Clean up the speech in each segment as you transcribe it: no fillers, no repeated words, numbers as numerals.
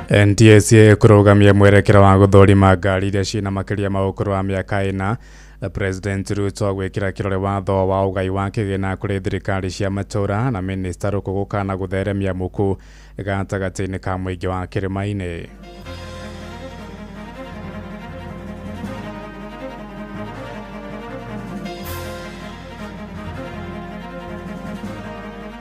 NTSA kũrũgamia mwerekera wa gũthũrima ngari iria ciĩna makĩria ma ũkũrũ wa mĩaka 4. President Ruto gwĩkĩra kĩrore watho wa ũgai wa kĩgĩna kũrĩ thirikari cia matũra, na Minista Ruku gũkana gũtheremia muku gatagatĩ-inĩ ka mũingĩ wa kĩrĩma-inĩ.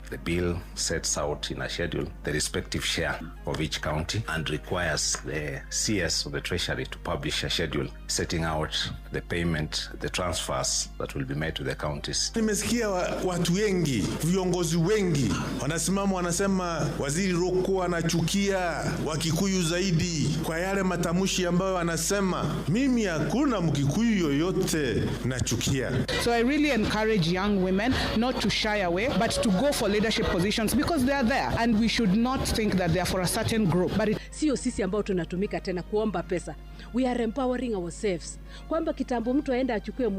The bill sets out in a schedule the respective share of each county and requires the CS of the Treasury to publish a schedule setting out the payment, the transfers that will be made to the counties. Nimesikia watu wengi, viongozi wengi wanasimama wanasema Waziri Ruku anachukia Wakikuyu zaidi kwa yale matamshi ambayo anasema. Mimi hakuna Mkikuyu yoyote nachukia. So I really encourage young women not to shy away, but to go for leadership positions because they are there, and we should not think that they are for a certain group. But sio sisi ambao tunatumika tena kuomba pesa. We are empowering ourselves. Kwamba kitambo mtu aenda achukue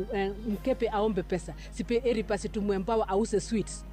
mkepe aombe pesa, sipe eri pasi tumuempower ause sweets.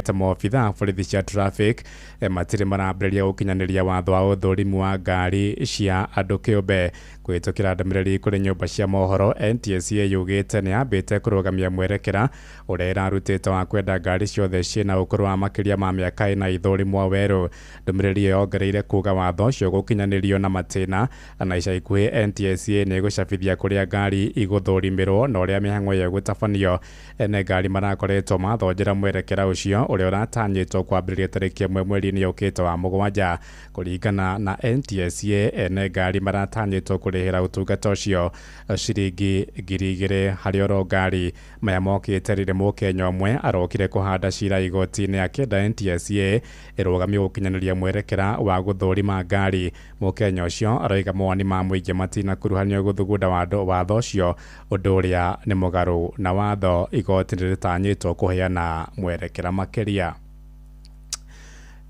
Ta maobitha borithi cia traffic matirĩ marambĩrĩria gũkinyanĩria watho wa ũthũrimi wa ngari cia andũ kĩũmbe. Kũhĩtũkĩra ndũmĩrĩri kũrĩ nyũmba cia mohoro, NTSA yugĩte nĩ yambĩte kũrũgamia mwerekera ũrĩa ĩrarutĩte wa kwenda ngari ciothe ciĩna ũkũrũ wa makĩria ma mĩaka 4 ithũrimwo werũ. Ndũmĩrĩri ĩyo yongereire kuga watho ũcio gũkinyanĩrio na matĩna, na ica ikuhĩ NTSA nĩ ĩgũcabithia kũrĩa ngari igũthũrimĩrwo na ũrĩa mĩhang'o ĩyo ĩgũtabanio. Ene ngari marakoretwo mathonjera mwerekera ũcio ũrĩa ũratanyĩtwo kwambĩrĩria tarĩki 1 mweri-inĩ ũkĩte wa mũgwanja. Kũringana na NTSA, ene ngari maratanyĩtwo kũrĩhĩra ũtungata ũcio ciringi 2,000 harĩ oro ngari. Maya mokĩte rĩrĩa Mũkenya ũmwe arokire kũhanda cira igoti-inĩ akĩenda NTSA ĩrũgamie gũkinyanĩria mwerekera wa gũthũrima ngari. Mũkenya ũcio aroiga mawoni ma mũingĩ matinakuruhanio gũthugunda watho ũcio, ũndũ ũrĩa nĩ mũgarũ na watho. Igoti nĩrĩtanyĩtwo kũheana mwerekera makĩria.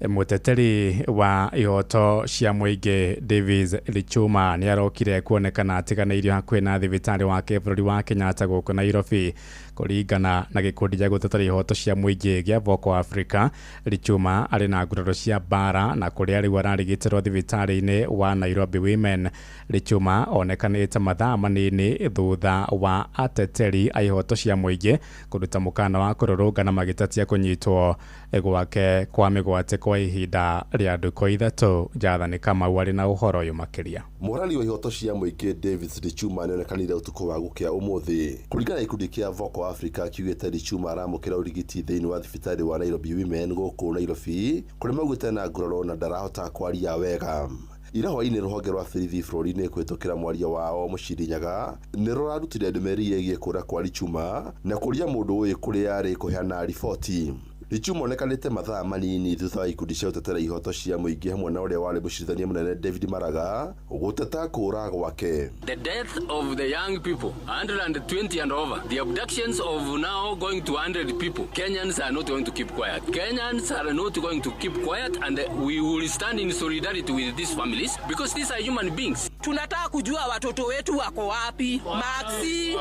Mũteteri wa ihoto cia mũingĩ Davis Lichuma nĩ arokire kuonekana atiganĩirio hakuhĩ na thibitarĩ wa kĩbũrũri wa Kenyatta gũkũ Nairobi. Kũringana na gĩkundi gĩa gũtetera ihoto cia mũingĩ gĩa Vocal Africa, Lichuma arĩ na nguraro cia mbara na kũrĩa rĩu ararigitĩrwo thibitarĩ-inĩ wa Nairobi Women. Lichuma onekanĩte mathaa manini thutha wa ateteri a ihoto cia mũingĩ kũruta mũkana wa kũrũrũngana magĩtetia kũnyitwo gwake kwa mĩgwate kwa ihinda rĩa ndukũ 3. Jathani Kamau arĩ na ũhoro ũyũ makĩria. Mũhũrani wa ihoto cia mũingĩ Davis Lichuma nĩonekanire ũtukũ wa gũkĩa ũmũthĩ. Kũringana na gĩkundi kĩa Vocal Africa kiugĩte Lichuma aramũkĩra ũrigiti thĩinĩ wa thibitarĩ wa Nairobi Women gũkũ Nairobi, kũrĩa maugĩte na nguraro na ndarahota kwaria wega. Ira hwaĩ-inĩ rũhonge rwa borithi bũrũri-inĩ kũhĩtũkĩra mwaria wao Mũciri Nyaga nĩ rũrarutire ndũmĩrĩri ĩgiĩ kũra kwa Lichuma na kũria mũndũ ũyũ kũrĩa arĩ kũheana riboti. Lichuma onekanĩte mathaa manini thutha wa ikundi cia gũtetera ihoto cia mũingĩ hamwe na ũrĩa warĩ mũcirithania mũnene David Maraga gũteta kũra gwake. The death of the young people, 120 and over, the abductions of now going to 100 people. Kenyans are not going to keep quiet. Kenyans are not going to keep quiet, and we will stand in solidarity with these families because these are human beings. Tunataka kujua watoto wetu wako wapi, Maxi,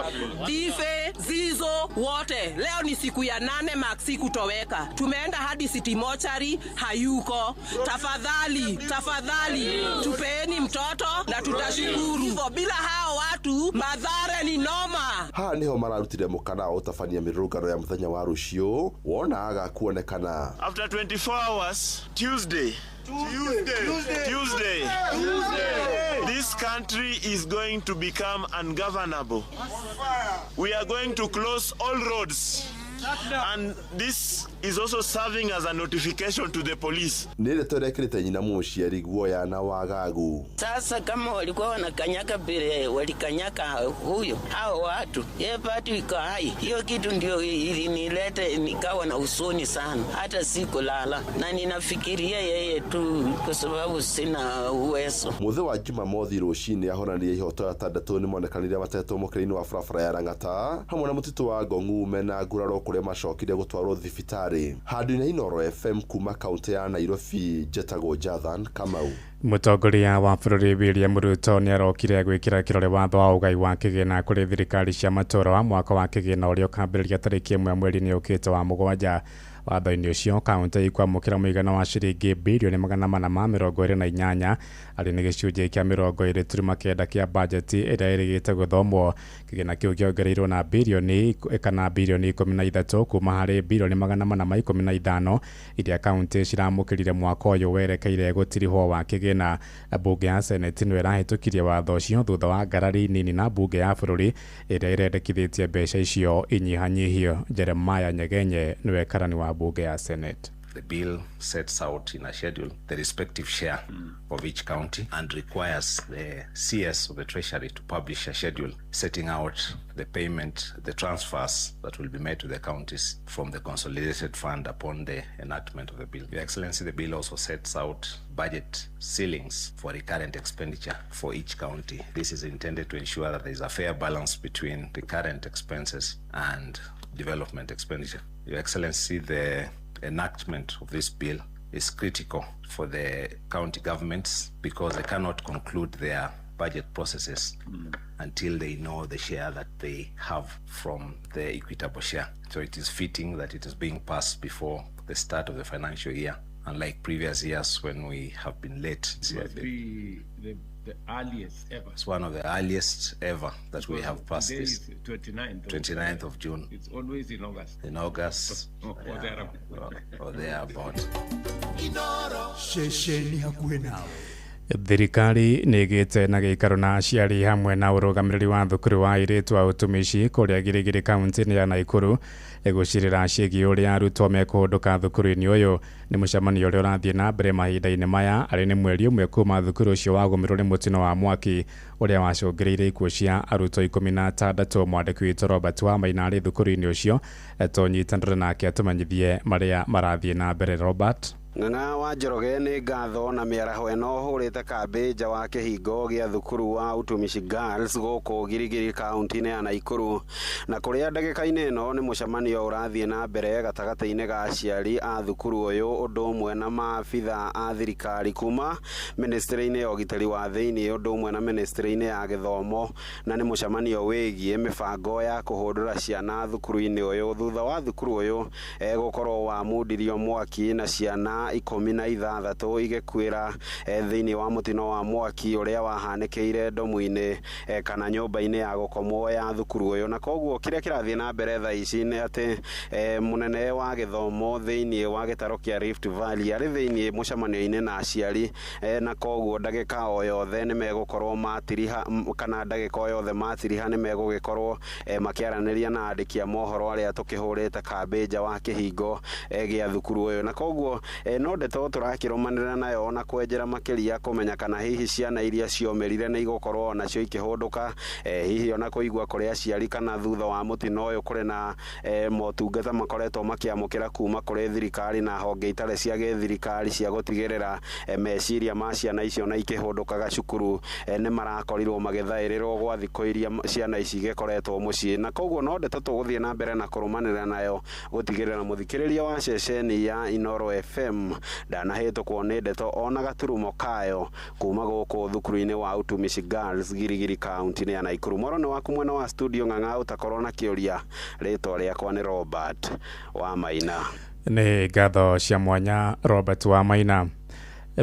Dife, Zizo, wote. Leo ni siku ya 8 Maxi kutoweka. Tumeenda hadi City Mortuary, hayuko. Tafadhali, tafadhali, tupeeni mtoto na tutashukuru. Hivyo bila hao watu madhara ni noma. Haha niho mararutire mukana wa ũtabania mĩrũrũngano ya mũthenya wa rũciũ wona aga kuonekana. After 24 hours, Tuesday, this country is going to become ungovernable. We are going to close all roads. And this is also serving as a notification to the police. Nĩ ndeto ĩrekĩrĩte nyina mũciari guoya na wagagu. Sasa kama walikuwa wanakanyaka mbele, walikanyaka huyo hao watu, yeye bado iko hai. Hiyo kitu ndio ilinilete nikawa na huzuni sana, hata sikulala na ninafikiria yeye tu kwa sababu sina uwezo. Mũthĩ wa Jumamothi rũcinĩ ahũranĩri a ihoto atandatũ nĩmonekanire matetwo mũkĩra-inĩ wa barabara ya Lang'ata hamwe na mũtitũ wa Ngong'u mena nguraro kũrĩa macokire gũtwarwo thibitarĩ. Handũ-inĩ Inooro FM kuma kaunti ya Nairobi, njetagwo Jathan Kamau. Mũtongoria wa bũrũri William Ruto nĩarokire gwĩkĩra kĩrore watho wa ũgai wa kĩgĩna kũrĩ thirikari cia matũũra wa mwaka wa kĩgĩna ũrĩa ũkambĩrĩria tarĩki 1 mweri-inĩ ũkĩte wa 7. Watho-inĩ ũcio kaunti ikwamũkĩra mũigana wa ciringi birioni 428 arĩ nĩ gĩcunjĩ kĩa 29 kĩa bajeti ĩrĩa ĩrĩgĩte gũthomwo. Kĩgĩna kĩu kĩongereirwo na birioni kana birioni 13 kuma harĩ birioni 415 iria kaunti ciramũkĩrire mwaka ũyũ werekeire gũtirihwo wa kĩgĩna. Mbunge ya Senate nĩyo ĩrahĩtũkirie watho ũcio thutha wa ngarari nini na mbunge ya bũrũri ĩrĩa ĩrendekithĩtie mbeca icio inyihanyihio. Jeremiah Nyegenye nĩwe karani wa bunge ya Senate. The bill sets out in a schedule the respective share of each county and requires the CS of the Treasury to publish a schedule setting out the payment, the transfers that will be made to the counties from the consolidated fund upon the enactment of the bill. Your Excellency, the bill also sets out budget ceilings for recurrent expenditure for each county. This is intended to ensure that there is a fair balance between recurrent expenses and development expenditure. Your Excellency, the enactment of this bill is critical for the county governments because they cannot conclude their budget processes until they know the share that they have from the equitable share. So it is fitting that it is being passed before the start of the financial year, unlike previous years when we have been late. It must be the earliest ever. It's one of the earliest ever that we have passed this. 29th of June. It's always in August. In August. Or or thereabout. Thirikari nĩ ĩgĩte na gĩikaro na aciari hamwe na ũrũgamĩrĩri wa thukuru wa airĩtu wa ũtumishi kũrĩa Girigiri kaunti-inĩ ya Naikuru gũcirĩra ciĩgiĩ ũrĩa arutwo mekũhũndũka thukuru-inĩ ũyũ. Nĩ mũcemanio ũrĩa ũrathiĩ na mbere mahinda-inĩ maya arĩ nĩ mweri ũmwe kuma thukuru ũcio wagũmĩrwo nĩ mũtino wa mwaki ũrĩa wacũngĩrĩirie ikuũ cia arutwo 16. Mwandĩki witũ Robert Wamaina arĩ thukuru-inĩ ũcio, tũnyitanĩre nake atũmenyithie marĩa marathiĩ na mbere. Robert. Ng'ang'a wa Njoroge nĩ ngatho na mĩaraho ĩno hũrĩte kambĩ nja wa kĩhingo gĩa thukuru wa Utumishi Girls gũkũ Girigiri kaunti-inĩ ya Naikuru, na kũrĩa ndagĩka-inĩ ĩno nĩ mũcemanio ũrathiĩ na mbere gatagatĩ-inĩ ga aciari a thukuru ũyũ ũndũ ũmwe na maabitha a thirikari kuma ministry-inĩ ya ũgitĩri wa thĩinĩ ũndũ ũmwe na ministry-inĩ ya gĩthomo, na nĩ mũcemanio wĩgiĩ mĩbango ya kũhũndũra ciana thukuru-inĩ ũyũ thutha wa thukuru ũyũ gũkorwo wamundirio mwaki na ciana 16 igĩkuĩra thĩinĩ wa mũtino wa mwaki ũrĩa wahanĩkĩire ndomu-inĩ kana nyũmba-inĩ ya gũkomwo ya thukuru ũyũ. Na koguo kĩrĩa kĩrathiĩ na mbere thaa ici nĩ atĩ mũnene wa gĩthomo thĩinĩ wa gĩtaro kĩa Rift Valley arĩ thĩinĩ mũcemanio-inĩ na aciari, na koguo ndagĩka o yothe nĩ megũkorwo matiriha kana ndagĩka o yothe matiriha nĩ megũgĩkorwo makĩaranĩria na andĩki a mohoro arĩa tũkĩhũrĩte kambĩ nja wa kĩhingo gĩa thukuru ũyũ. Na koguo no ndeto tũrakĩrũmanĩra nayo na kwenjera makĩria kũmenya kana hihi ciana iria ciomĩrire nĩ igũkorwo nacio ikĩhũndũka, hihi ona kũigua kũrĩ aciari kana thutha wa mũtino ũyũ kũrĩ na motungata makoretwo makĩamũkĩra kuma kũrĩ thirikari na honge itarĩ cia gĩthirikari cia gũtigĩrĩra meciria ma ciana icio na ikĩhũndũkaga cukuru nĩ marakorirwo magĩthaĩrĩrwo gwa thikũ iria ciana ici igĩkoretwo mũciĩ. Na koguo no ndeto tũgũthiĩ na mbere na kũrũmanĩra nayo gũtigĩrĩra mũthikĩrĩria wa ceceni ya Inooro FM ndanahĩtũkwo nĩ ndeto ona gaturumo kayo kuma gũkũ thukuru-inĩ wa Utumishi Girls Girigiri kaunti-inĩ ya Naikuru. Mwaro nĩ waku mwena wa studio Ng'ang'a ũtakorwo na kĩũria, rĩtwa rĩakwa nĩ Robert Wamaina. Nĩ ngatho cia mwanya Robert Wamaina.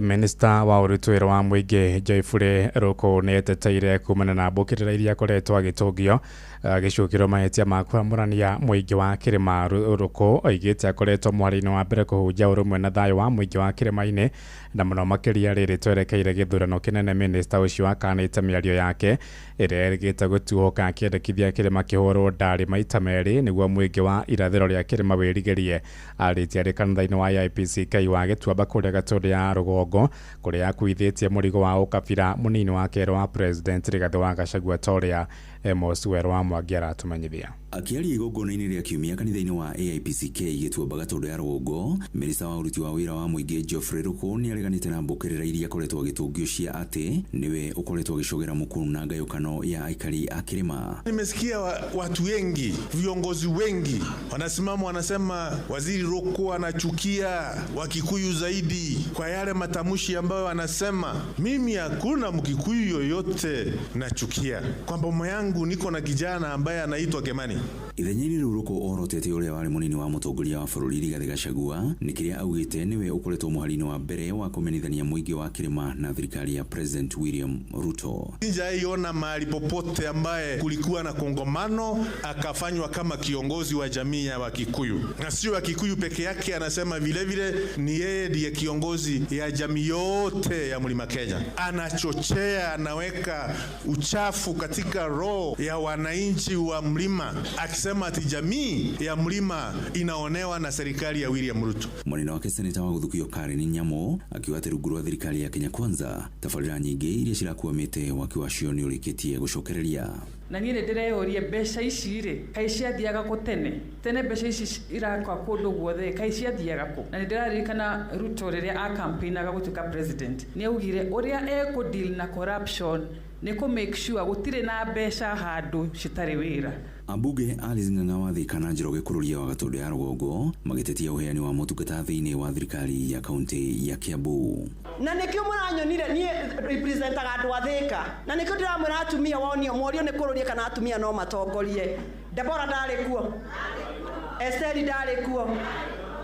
Minista wa ũrutwĩra wa mũingĩ Joyfule Ruku nĩ eteteire kumana na mbũkĩrĩra iria akoretwo agĩtũngio agĩcukĩrwo mahĩtia ma kwamũrania mũingĩ wa kĩrĩma. Ruku oigĩte akoretwo mwari-inĩ wa mbere kũhunjia ũrũmwe na thayũ wa mũingĩ wa kĩrĩma-inĩ na mũno makĩria rĩrĩ twerekeire gĩthurano kĩnene. Minista ũcio akanĩte mĩario yake ĩrĩa ĩrĩgĩte gũtuũka akĩendekithia kĩrĩma kĩhũrwo ndarĩ maita merĩ nĩguo mũingĩ wa irathĩro rĩa kĩrĩma wĩrigĩrie. Arĩtie arĩ kanitha-inĩ wa IPCK wa Gĩtuamba kũrĩa Gatũndũ ya rũgongo kũrĩa akuithĩtie mũrigo wa ũkabira mũnini wa kerĩ wa President Rigathĩ wa Gachagua ta ũrĩa Amos Werũ wa Mwangi aratumenyithia. Akiaria igongona-inĩ rĩa kiumia kanitha-inĩ wa AIPCK Gĩtuamba Gatũndũ ya Rũgongo, minista wa ũruti wa wĩra wa mũingĩ Geoffrey Ruku nĩareganĩte na mbũkĩrĩra iria akoretwo agĩtũngio cia atĩ nĩwe ũkoretwo agĩcogera mũkuru na ngayũkano ya aikari a kĩrĩma. Nimesikia watu wengi, viongozi wengi wanasimama wanasema Waziri Ruku anachukia Wakikuyu zaidi kwa yale matamshi ambayo anasema. Mimi hakuna Mkikuyu yoyote nachukia. Kwa boma yangu niko na kijana ambaye anaitwa Kimani. Ithenya-inĩ rĩu Ruku orotete ũrĩa warĩ mũnini wa mũtongoria wa bũrũri Rigathĩ Gachagua nĩ kĩrĩa augĩte nĩwe ũkoretwo mũhari-inĩ wa mbere wa kũmenithania mũingĩ wa kĩrĩma na thirikari ya President William Ruto. Sijaiona mahali popote ambaye kulikuwa na kongamano akafanywa kama kiongozi wa jamii ya Wakikuyu, na sio Wakikuyu peke yake, anasema vile vile ni yeye ndiye kiongozi ya jamii yote ya Mlima Kenya. Anachochea, anaweka uchafu katika roho ya wananchi wa mlima akisema ati jamii ya mlima inaonewa na serikali ya William Ruto. Mwanene wake seneta wa Gũthukio Karen Nyamu akiuga atĩ rungu rwa thirikari ya Kenya Kwanza tabarĩra nyingĩ iria cirakwamĩte waki wacio nĩ ũrĩkĩtie gũcokereria. Na niĩ nĩ ndĩreyũria mbeca ici rĩ kaĩ ciathiaga kũ tene tene mbeca ici irakwa kũndũ guothe kaĩ ciathiaga kũ? Na nĩ ndĩraririkana Ruto rĩrĩa akampaignaga gũtuĩka president nĩ augire ũrĩa ekũ deal na corruption nĩ kũ make sure gũtirĩ na mbeca handũ citarĩ wĩra. Ambunge Alice Ng'ang'a wa Thika na Njoroge Kururia wa Gatũndũ ya Rũgongo magĩtetia ũheani wa motungata thĩinĩ wa thirikari ya kaunti ya Kiambu. Na nĩkĩo mũranyonire niĩ representaga andũ a Thika, na nĩkĩo ndĩramwĩra atumia wonio mworio nĩ kũrũria kana atumia no matongorie. Debora ndarĩ kuo, Esteri ndarĩ kuo.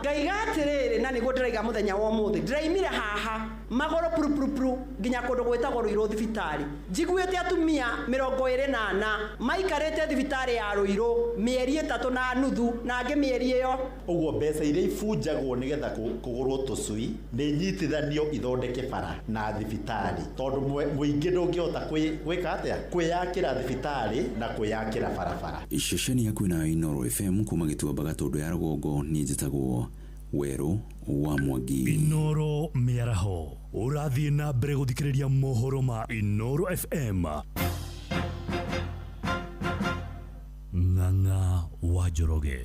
Ngaiga atĩrĩrĩ, na nĩguo ndĩraiga mũthenya wa ũmũthĩ, ndĩraimire haha magũrũ purupurupuru nginya kũndũ gwĩtagwo Ruiru thibitarĩ. Njiguĩte atumia 24 maikarĩte thibitarĩ ya Ruiru mĩeri 3.5 na angĩ mĩeri ĩyo. Ũguo mbeca iria ibunjagwo nĩgetha kũgũrwo tũcui nĩ nyitithanio ithondeke bara na thibitarĩ, tondũ mũingĩ ndũngĩhota gwĩka atĩa kwĩyakĩra thibitarĩ na kwĩyakĩra barabara. Ceceni yaku nayo Inooro FM kuma Gĩtuamba Gatũndũ ya Rũgongo, niĩ njĩtagwo Werũ wa Mwangi. Inooro mĩaraho ũrathiĩ na mbere gũthikĩrĩria mohoro ma Inooro FM. Ng'ang'a wa Njoroge.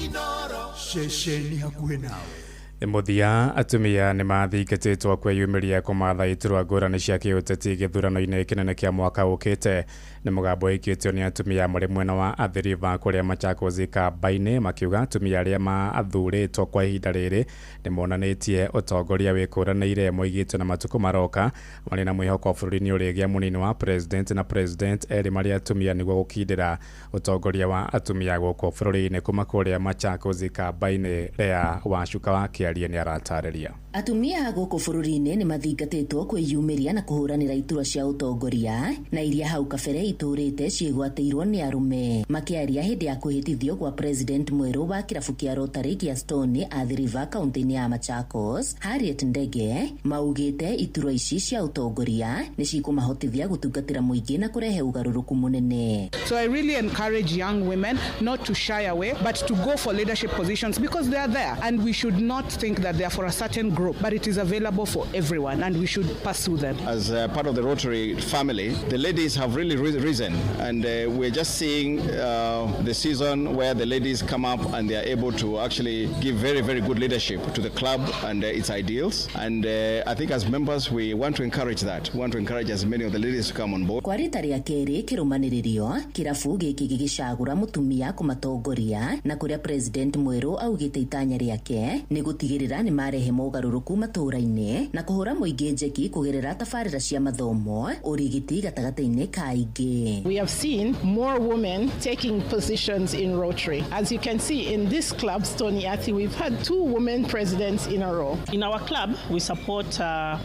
Inooro ceceni hakuhĩ nawe. Mũthia atumia nĩ mathingatĩtwo kwĩyumĩria kũmatha iturwa ngũrani cia kĩũteti gĩthurano-inĩ kĩnene kĩa mwaka ũkĩte. Nĩ mũgambo ĩkĩtio nĩ atumia marĩ mwena wa Athi River kũrĩa Machakos Kamba-inĩ, makiuga atumia arĩa mathurĩtwo kwa ihinda rĩrĩ nĩ monanĩtie ũtongoria wĩkũranĩire moigĩtwo na matukũ maroka marĩ na mwĩhoko bũrũri nĩ ũrĩgĩa mũnini wa president na president erĩ marĩ atumia nĩguo gũkindĩra ũtongoria wa atumia gũkũ bũrũri-inĩ. Kuma kũrĩa Machakos Kamba-inĩ, Lea Wacuka wa Kĩarie nĩ aratarĩria. Atumia gũkũ bũrũri-inĩ nĩ mathingatĩtwo kwĩyumĩria na kũhũranĩra iturwa cia ũtongoria na iria hau kabere itũrĩte ciĩgwatĩirwo nĩ arũme. Makĩaria hĩndĩ ya kwĩhĩtithio kwa president mwerũ wa kĩrabu kĩa Rotary kĩa Stone Athi River kaunti-inĩ ya Machakos, Harriet Ndege, maugĩte iturwa ici cia ũtongoria nĩ cikũmahotithia gũtungatĩra mũingĩ na kũrehe ũgarũrũku mũnene. So I really encourage young women not to shy away but to go for leadership positions because they are there, and we should not think that they are for a certain group, but it is available for everyone and we should pursue them. As part of the Rotary family, the ladies have really risen, and we're just seeing the season where the ladies come up and they are able to actually give very, very good leadership to the club and its ideals. And I think as members, we want to encourage that. We want to encourage as many of the ladies to come on board. Kwa rita rĩa kerĩ kĩrũmanĩrĩrio, kĩrabu gĩkĩ gĩgĩcagũra mũtumia kũmatongoria, na kũrĩa president mwerũ augĩte itanya rĩake nĩ gũtigĩrĩra nĩ marehe mogarũrũku matũũra-inĩ na kũhũra mũingĩ njeki kũgerera tabarĩra cia mathomo, ũrigiti gatagatĩ-inĩ ka aingĩ. We have seen more women taking positions in Rotary. As you can see in this club, Stony Athi, we've had 2 women presidents in a row. In our club, we support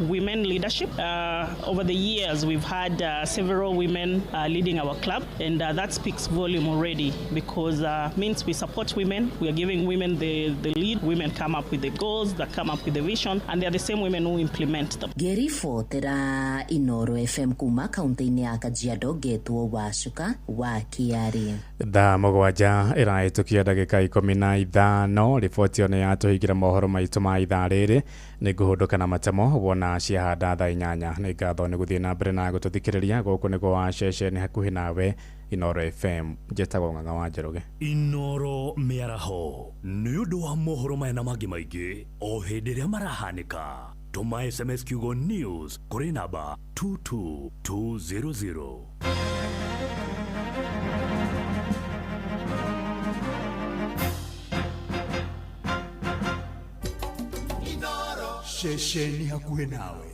women leadership. Over the years, we've had several women leading our club, and that speaks volume already, because means we support women. We are giving women the lead. Women come up with the goals, that come up with the vision, and they are the same women who implement them. Ngĩribotera Inoro FM kuma kaunti-inĩ ya Kajiado ngetwo Wacuka wa Kĩarĩ. Thaa 7 ĩrahĩtũkia ndagĩka 15. Riboti ĩyo nĩ yatũhingĩra mohoro maitũ ma ithaa rĩrĩ. Nĩ ngũhũndũka na matemo wona ciahanda thaa 8. Nĩ ngatho nĩ gũthiĩ na mbere na gũtũthikĩrĩria. Gũkũ nĩguo wa ceceni hakuhĩ nawe Inoro FM. Njĩtagwo Ng'ang'a wa Njoroge. Inoro mĩaraho nĩ ũndũ wa mohoro maya na mangĩ maingĩ o hĩndĩ ĩrĩa marahanĩka. Tũma SMS kiugo news kũrĩ namba 22200. Ceceni hakuhĩ nawe.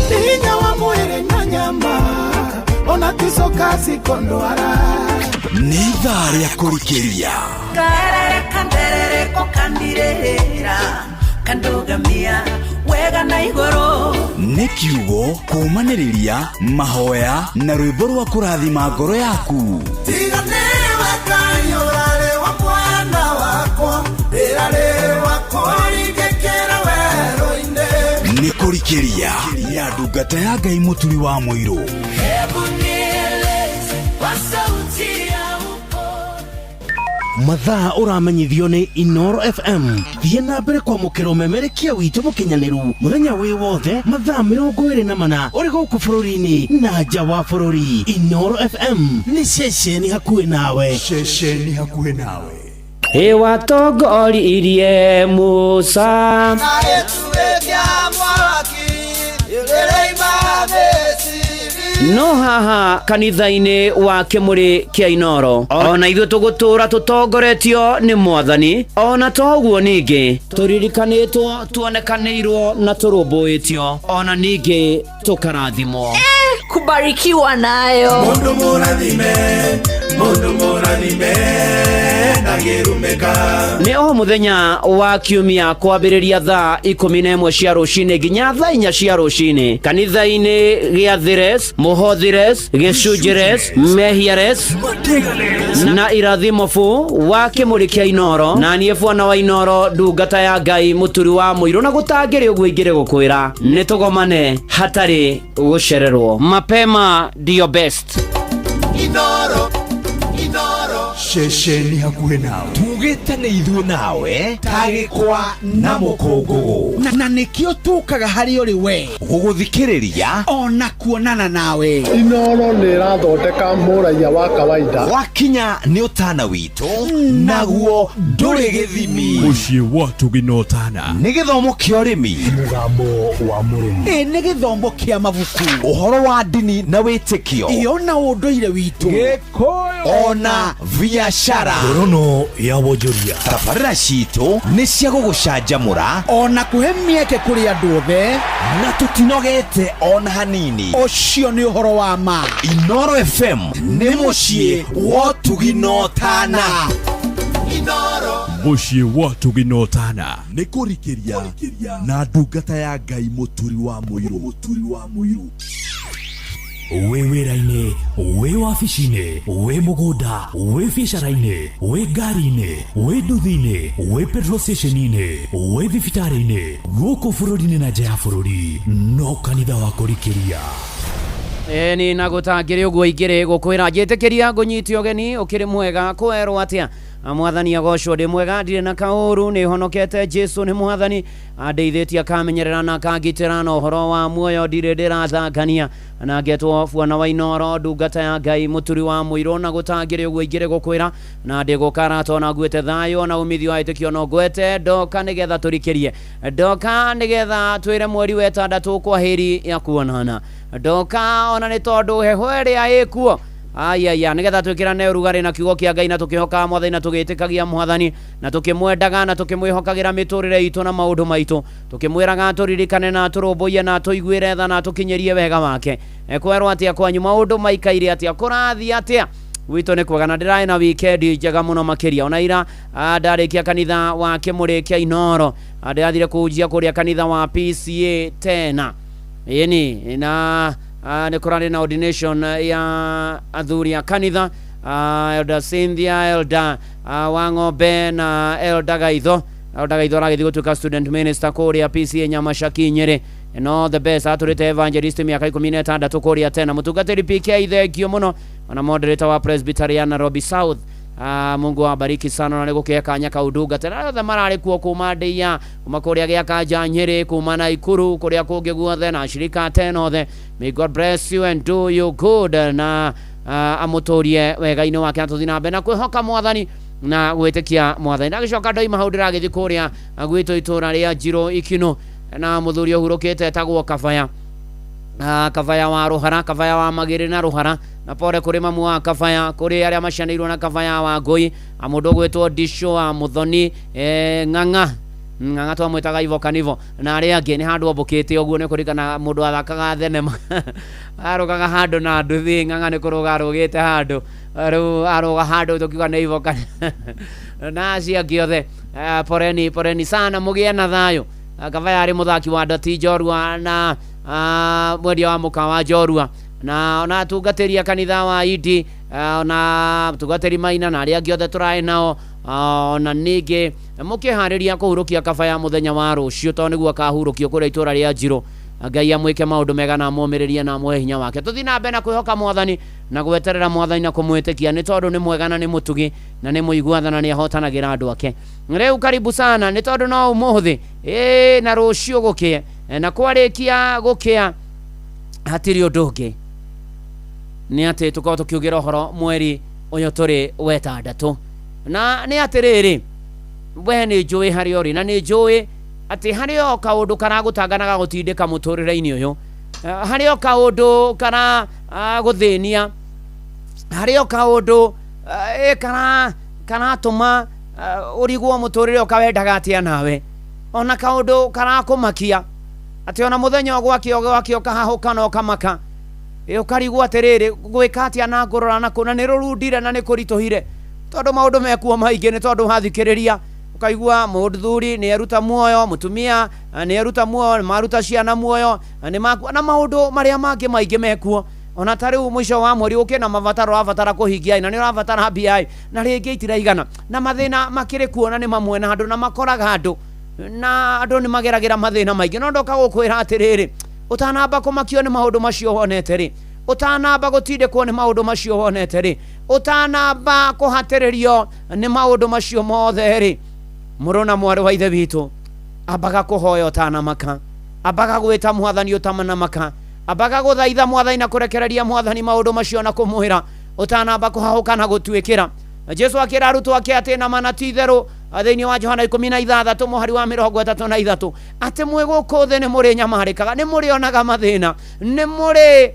Hinya wa mwĩrĩ na nyama ona ticoka cikondwara. Nĩ ithaa rĩa kũrikĩria. Karere kanderereko kandirĩrĩra kandugamia wega na igũrũ. Nĩ kiugo kũũmanĩrĩria mahoya na rwĩmbo rwa kũrathima ngoro yaku. Tiga nĩwe Ngai ũrarĩ wa mwana wakwa ndĩrarĩ wa kũringĩkĩra werũ-inĩ. Nĩ kũrikĩria ya ndungata ya Ngai Mũturi wa Mũirũ. Hebu nieleze kwa sauti ya upole. Mathaa ũramenyithio nĩ Inoro FM. Thiĩ na mbere kwamũkĩra ũmemerekia witũ mũkinyanĩru mũthenya wĩ wothe mathaa 24 ũrĩ gũkũ bũrũri-inĩ na nja wa bũrũri. Inoro FM nĩ ceceni hakuhĩ nawe. Ceceni hakuhĩ nawe. Ĩwatongoririe Musa na ĩtuĩkia mwaki ĩrĩima Misiri. No haha kanitha-inĩ wa Kĩmũrĩ kĩa Inoro ona ithuĩ tũgũtũra tũtongoretio nĩ Mwathani. Ona toguo ningĩ tũririkanĩtwo, tuonekanĩirwo na tũrũmbũĩtio, ona ningĩ tũkarathimwo. Kubarikiwa nayo. Mundu mũrathime, mundu mũrathime ndangĩrumĩka. Nĩ o mũthenya wa kiumia kwambĩrĩria thaa 11 cia rũcinĩ nginya thaa 4 cia rũcinĩ kanitha-inĩ gĩa Thires, Mũhothires, Gĩcunjĩres, Mehiares na Irathimo bu wa Kĩmũrĩ kĩa Inoro. Na niĩ bwana wa Inoro ndungata ya Ngai Mũturi wa Mũirũ, na gũtangĩrĩ ũguo ingĩrĩ gũkwĩra nĩ tũgomane hatarĩ gũcererwo. Mapema ndio best. Inoro, Inoro. Ceceni hakuhĩ nawe. Tugĩte nĩ ithuĩ nawe tagĩkwa na mũkũngũgũ. Na nĩkĩo tũkaga harĩ ũrĩ we gũgũthikĩrĩria ona kuonana nawe. Inoro nĩ ĩrathondeka mũraiya wa kawaida. Wakinya nĩ ũtana witũ naguo ndũrĩ gĩthimi. Mũciĩ wa Tũgĩ na Ũtana. Nĩ gĩthomo kĩa ũrĩmi. Mũgambo wa mũrĩmi. Ĩ nĩ gĩthomo kĩa mabuku. Ũhoro wa ndini na wĩtĩkio. Ĩ ona ũndũire witũ. Gĩkũyũ. Ona biashara. Ngorono ya wonjoria. Tabarĩra citũ nĩ cia gũgũcanjamũra ona kũhe mĩeke kũrĩ andũ othe, na tũtinogete ona hanini. Ũcio nĩ ũhoro wa ma. Inoro FM nĩ mũciĩ wa ũtugi na ũtana. Inoro. Mũciĩ wa ũtugi na ũtana. Nĩ kũrikĩria na ndungata ya Ngai Mũturi wa Mũirũ. Wĩ wĩra-inĩ, wĩ wabici-inĩ, wĩ mũgũnda, wĩ biacara-inĩ, wĩ ngari-inĩ, wĩ nduthi-inĩ, wĩ petrol station-inĩ, wĩ thibitarĩ-inĩ, gũkũ bũrũri-inĩ na nja ya bũrũri, no kanitha wa kũrikĩria. Ĩni na gũtangĩrĩ ũguo ingĩrĩ gũkwĩra njĩtĩkĩria ngũnyite ũgeni ũkĩrĩ mwega kwerwo atĩa. Mwathani agocwo ndĩ mwega ndirĩ na kaũru nĩ honokete Jesu nĩ mwathani andeithĩtie akamenyerera na akangitĩra na ũhoro wa muoyo ndirĩ ndĩrathangania. Na ngetwo bwana wa Inoro ndungata ya Ngai Mũturi wa Mũirũ, na gũtangĩrĩ ũguo ingĩrĩ gũkwĩra na ndĩgũkarata ona nguĩte thayũ na umithio wa ĩtĩkio no ngwete ndoka nĩgetha tũrikĩrie, ndoka nĩgetha twĩre mweri wa ĩtandatũ kwa heri ya kuonana, ndoka ona nĩ tondũ heho ĩrĩa ĩkuo Aya nigetha twikirane urugari na kiugo kia Ngai na tukihoka mwathani na tugitikagia mwathani na tukimwendaga na tukimwihokagira miturire itu na maundu maitu tukimwiraga turirikane na turumbuiye na tuiguire tha na tukinyirie wega wake. Ekwerwo atia kwanyu maundu maikaire atia kurathi atia witũ nĩ kwega na ndĩrarĩ na weekend njega mũno makĩria ona ira ndarĩkia kanitha wa Kĩmũrĩ kĩa Inoro ndĩrathire kũhunjia kũrĩa kanitha wa PCA tena ĩni na Nĩ kũrarĩ na ordination ya athuri a kanitha, Elder Cynthia, Elder Wang'ombe na Elder Gaitho. Elder Gaitho aragĩthiĩ gũtuĩka student minister kũrĩa PCA Nyamacaki Nyĩrĩ. No the best atũrĩte evangelist mĩaka 16 kũrĩa tena. Mũtungatĩri PK, thengio mũno, ona moderator wa Presbytery ya Nairobi South. Mungu awabariki sana na nĩ gũkĩhe kanya kau ndungata na othe mararĩ kuo kuma ndĩia, kuma kũrĩa gĩa Kanja Nyĩrĩ, kuma Naikuru, kũrĩa kũngĩ guothe na ashirika tena othe. May God bless you and do you good na amũtũrie wega-inĩ wake, na tũthiĩ na mbere na kwĩhoka Mwathani na gwĩtĩkia Mwathani. Ndagĩcoka ndoima hau, ndĩragĩthiĩ kũrĩa gwitũ itũra rĩa Njirũ Ikinũ na mũthuri ũhurũkĩte etagwo Kabaya, Kabaya wa Rũhara, Kabaya wa Magĩrĩ na Rũhara, na pore kũrĩ mamu wa Kabaya, kũrĩ arĩa macianĩirwo na Kabaya wa Ngũi, mũndũ ũgwĩtwo Ndicũ wa Mũthoni, Ng'ang'a Ng'ang'a twamwĩtaga Ivo Kanivo na arĩa angĩ. Nĩ handũ ombũkĩte ũguo, nĩ kũririkana mũndũ athakaga thenema arũgaga handũ na nduthi. Ng'ang'a nĩ kũrũga arũgĩte handũ, rĩu arũga handũ tũkiuga nĩ Ivo Kanivo na acio angĩ othe. Poreni, poreni sana, mũgĩe na thayũ. Kabaya arĩ mũthaki wa ndati njorua na mwendia wa mũkawa njorua, na ona atungatĩri a kanitha wa Idi, ona mũtungatĩri Maina na arĩa angĩ othe tũrarĩ nao. Ona ningĩ mũkĩharĩria kũhurũkia Kabaya mũthenya wa rũciũ, tondũ nĩguo akahurũkio kũrĩa itũra rĩa Njirũ. Ngai amwĩke maũndũ mega na amũmĩrĩrie na amũhe hinya wake. Tũthiĩ na mbere na kwĩhoka Mwathani na gweterera Mwathani na kũmwĩtĩkia, nĩ tondũ nĩ mwega na nĩ mũtugi na nĩ mũigua tha na nĩ ahotanagĩra andũ ake. Rĩu karibu sana, nĩ tondũ no ũmũthĩ ĩĩ na rũciũ gũkĩe, na kwarĩkia gũkĩa hatirĩ ũndũ ũngĩ, nĩ atĩ tũkorwo tũkiugĩra ũhoro mweri ũyũ tũrĩ wetandatũ. Na nĩ atĩrĩrĩ, we nĩ njũĩ harĩa ũrĩ, na nĩ njũĩ atĩ harĩ o kaũndũ karagũtanga na gagũtindĩka mũtũrĩre-inĩ ũyũ, harĩ o kaũndũ kara gũthĩnia, harĩ o kaũndũ karatũma ũrigwo mũtũrĩre ũkawendaga atĩa nawe, ona kaũndũ karakũmakia atĩ ona mũthenya ũgwakĩa ũgwakĩa ũkahahũka na ũkamaka, ũkarigwo atĩrĩrĩ, gwĩka atĩa na ngũrora na kũ, na nĩ rũrundire na nĩ kũritũhire, tondũ maũndũ mekuo maingĩ. Nĩ tondũ wathikĩrĩria ũkaigua mũthuri nĩ eruta muoyo, mũtumia nĩ eruta muoyo, nĩ maruta ciana muoyo, nĩ makua, na maũndũ marĩa mangĩ maingĩ mekuo. Ona ta rĩu mũico wa mweri ũkĩ na mabataro ũrabatara kũhingia, na nĩ ũrabatara mbia, na rĩngĩ itiraigana, na mathĩna makĩrĩ kuo, na nĩ mamwe na andũ na makoraga andũ, na andũ nĩ mageragĩra mathĩna maingĩ. No ndoka gũkwĩra atĩrĩrĩ, ũtanamba kũmakio nĩ maũndũ macio wonete rĩ, ũtanamba gũtindĩkwo nĩ maũndũ macio wonete rĩ, ũtanamba kũhatĩrĩrio nĩ maũndũ macio mothe rĩ, mũrũ na mwarĩ wa ithe witũ, ambaga kũhoya ũtanamaka, ambaga gwĩta Mwathani ũtanamaka, ambaga gũthaitha Mwathani na kũrekereria Mwathani maũndũ macio na kũmwĩra ũtanamba kũhahũka na gũtuĩkĩra. Jesu akĩra arutwo ake atĩ na mana ti itherũ, thĩinĩ wa Johana 16 mũhari wa 33, atĩ mwĩ gũkũ thĩ nĩ mũrĩ nyamarĩkaga, nĩ mũrĩonaga mathĩna, nĩ mũrĩ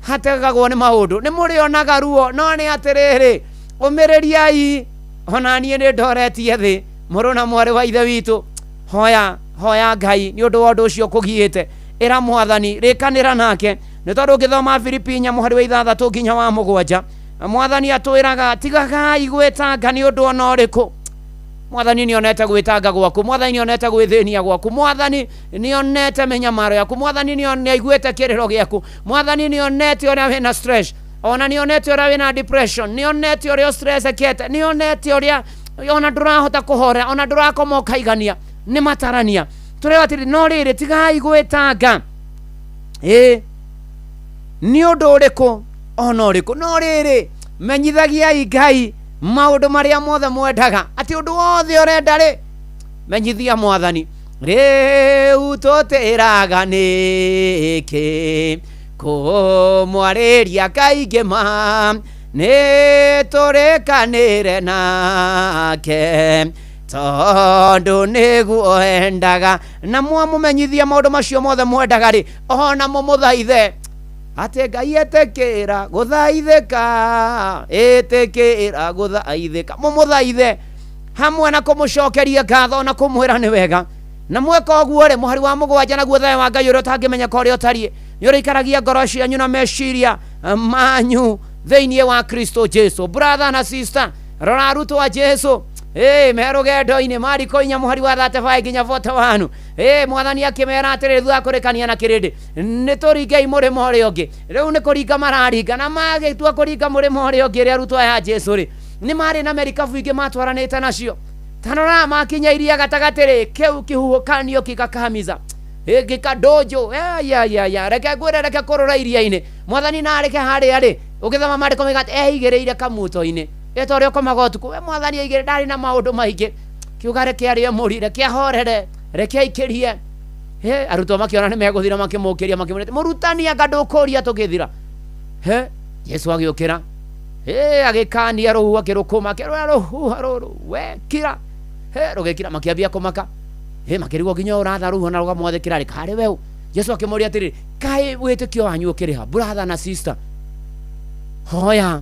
hategagwo nĩ maũndũ, nĩ mũrĩonaga ruo, no nĩ atĩrĩrĩ, ũmĩrĩriai, ona niĩ nĩ ndoretie thĩ. Mũrũ na mwarĩ wa ithe witũ, hoya, hoya Ngai nĩ ũndũ wa ũndũ ũcio kũgiĩte, ĩra Mwathani, rĩkanĩra nake, nĩ tondũ ũngĩthoma Filipi 4 mũhari wa 6 nginya wa 7, Mwathani atwĩraga tigagai gwĩtanga nĩ ũndũ ona ũrĩkũ. Mwathani nĩonete gwĩtanga gwaku, Mwathani nĩonete gwĩthĩnia gwaku, Mwathani nĩonete mĩnyamaro yaku, Mwathani nĩaiguĩte kĩrĩro gĩaku, Mwathani nĩonete ũrĩa wĩna stress, ona nĩonete ũrĩa wĩna depression, nĩonete ũrĩa ũstressekete, nĩonete ũrĩa ona ndũrahota kũhorera, ona ndũrakoma ũkaigania, nĩ matarania tũrĩo atĩrĩ, no rĩrĩ, tigai gwĩtanga ĩĩ nĩ ũndũ ũrĩkũ ona ũrĩkũ, no rĩrĩ, menyithagiai Ngai maũndũ marĩa mothe mwendaga, atĩ ũndũ wothe ũrenda rĩ, menyithia Mwathani. Rĩu tũtĩraga nĩkĩ kũmwarĩria kaingĩ ma, nĩ tũrĩkanĩre nake tondũ nĩguo endaga. Na mwamũmenyithia maũndũ macio mothe mwendaga rĩ, ona mũmũthaithe atĩ Ngai etĩkĩra gũthaithĩka, ĩtĩkĩra gũthaithĩka, mũmũthaithe hamwe na kũmũcokeria ngatho na kũmwĩra nĩ wega. Na mweka ũguo rĩ, mũhari wa 7, naguo thayũ wa Ngai ũrĩa ũtangĩmenyeka ũrĩa ũtariĩ nĩ ũrĩikaragia ngoro cianyu na meciria manyu thĩinĩ wa Kristo Jesu. Brother na sister, rora arutwo a Jesu. Me rũgendo-inĩ Mariko 4 mũhari wa 35 nginya 41. Mwathani akĩmera atĩrĩrĩ thutha wa kũrĩkania na kĩrĩndĩ, nĩ tũringei mũrĩmo ũrĩa ũngĩ. Rĩu nĩ kũringa mararinga, na magĩtua kũringa mũrĩmo ũrĩa ũngĩ rĩ, arutwo aya a Jesũ rĩ, nĩ marĩ na merikabu ingĩ matwaranĩte nacio. Tarora makinya iria gatagatĩ rĩ, kĩu kĩhuhũkanio gĩgakamiza gĩkandũnjũ. Ya reke ngwĩre, reke kũrũra iria-inĩ. Mwathani na arĩke harĩa rĩ, ũgĩthoma maandĩko moiga atĩ eigĩrĩire kamuto-inĩ. Eta ũrĩa ũkomaga ũtukũ, we mwathani aigĩrĩire, ndarĩ na maũndũ maingĩ. Kiuga reke arĩe mũri, reke ahorere, reke aikĩrie. Arutwo makĩona nĩ megũthira, makĩmũkĩria, makĩmwĩra, mũrutani anga ndũkũria tũgĩthira. Jesu agĩũkĩra, agĩkania rũhuho, akĩrũkũma, akĩrwĩra rũhuho rũrũ, we kira. Rũgĩkira, makĩambia kũmaka. Makĩrigwo nginya ũratha rũhuho na rũkamwathĩkĩra rĩ, karĩ we ũ? Jesu akĩmũũria atĩrĩrĩ, kaĩ wĩtĩkio wanyu ũkĩrĩ ha? Brother na sister, hoya,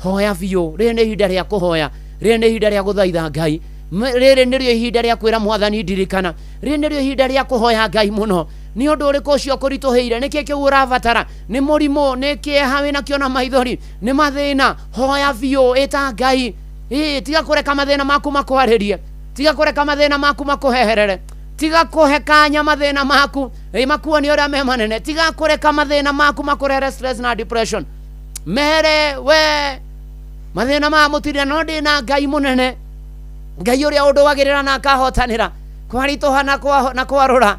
hoya biũ. Rĩrĩ nĩ ihinda rĩa kũhoya, rĩrĩ nĩ ihinda rĩa gũthaitha Ngai, rĩrĩ nĩrĩo ihinda rĩa kwĩra mwathani ndirikana, rĩrĩ nĩrĩo ihinda rĩa kũhoya Ngai mũno. Nĩ ũndũ ũrĩkũ ũcio ũkũritũhĩire? Nĩkĩ kĩu ũrabatara? Nĩ mũrimũ? Nĩ kĩeha wĩnakĩo na maithori? Nĩ mathĩna? Hoya biũ, ĩta Ngai. Tiga kũreka mathĩna maku makwarĩrie, tiga kũreka mathĩna maku makũheherere, tiga kũhe kanya mathĩna maku makuonie ũrĩa me manene, tiga kũreka mathĩna maku makũrehere stress na depression. Mere we mathĩna maya mũtirĩ, no ndĩ na Ngai mũnene, Ngai ũrĩa ũndũagĩrĩra na akahotanĩra kwaritũha na kwarũra.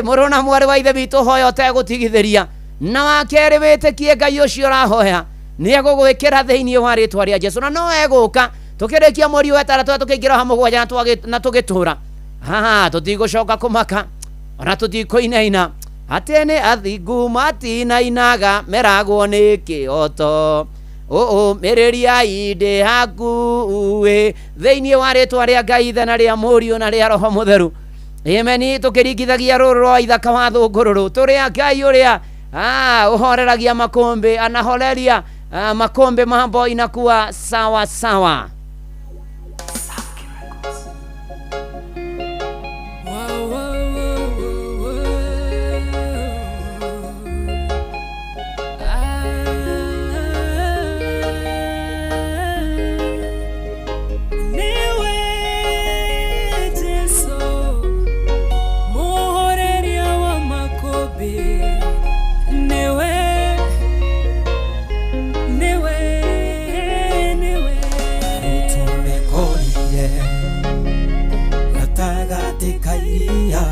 Mũrũ na mwarĩ wa ithe witũ, hoya ũtegũtigithĩria. Na wa kerĩ, wĩtĩkie Ngai ũcio ũrahoya nĩ egũgwĩkĩra thĩinĩ wa rĩtwa rĩa Jesu, na no egũka. Tũkĩrĩkia mweri wa ĩtandatũ tũkĩingĩra wa mũgwanja na tũgĩtũra, tũtigũcoka kũmaka ona tũtikũinaina. Atĩ nĩ athingu matinainaga, meragwo nĩ kĩhoto. Ũmĩrĩriai ndĩ hakuhĩ, thĩinĩ wa rĩtwa rĩa Ngai Ithe na rĩa Mũriũ na rĩa Roho Mũtheru. Ameni. Tũkĩringithagia rũrũ rwa ithaka wa thũngũrũrũ, tũrĩa Ngai ũrĩa ũhoreragia makũmbĩ, anahoreria makũmbĩ, mambo inakuwa sawa sawa. Niwe Jesu muhoreria wa makũmbĩ, niwe, niwe, niwe. Tũmekorire gatagatĩ ka iria,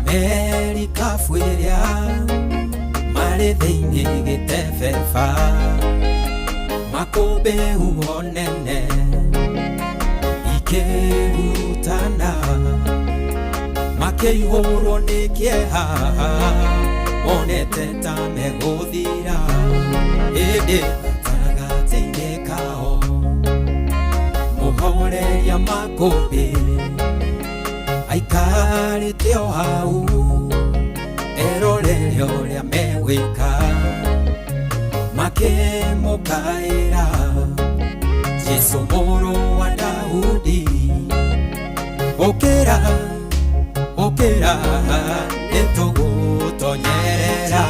merikabu ĩrĩa marĩ thĩinĩ gĩtebeba, makũmbĩ huho nene ikĩhurutana, makĩihũrwo nĩ kĩeha, monete ta megũthira, ĩndĩ gatagatĩ-inĩ kao mũhoreria makũmbĩ aikarĩte o hau, erorere ũrĩa megwĩka, makĩmũkaĩra, Jesu mũrũ wa Daudi, ũkĩra, ũkĩra, nĩtũgũtonyerera.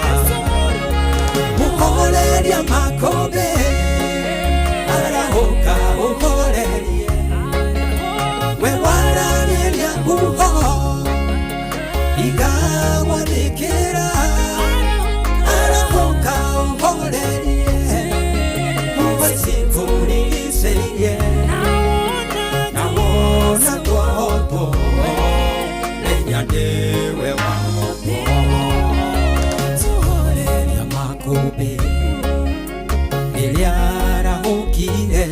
Mũhoreria makũmbĩ arahũka ũhorerie, we waragĩria huho igagwathĩkĩra, arahũka ũhorerie, huho ici tũrigicĩirie, na wona twahotwo, menya nĩwe wahotwo. Mũhoreria makũmbĩ rĩrĩa arahũkire,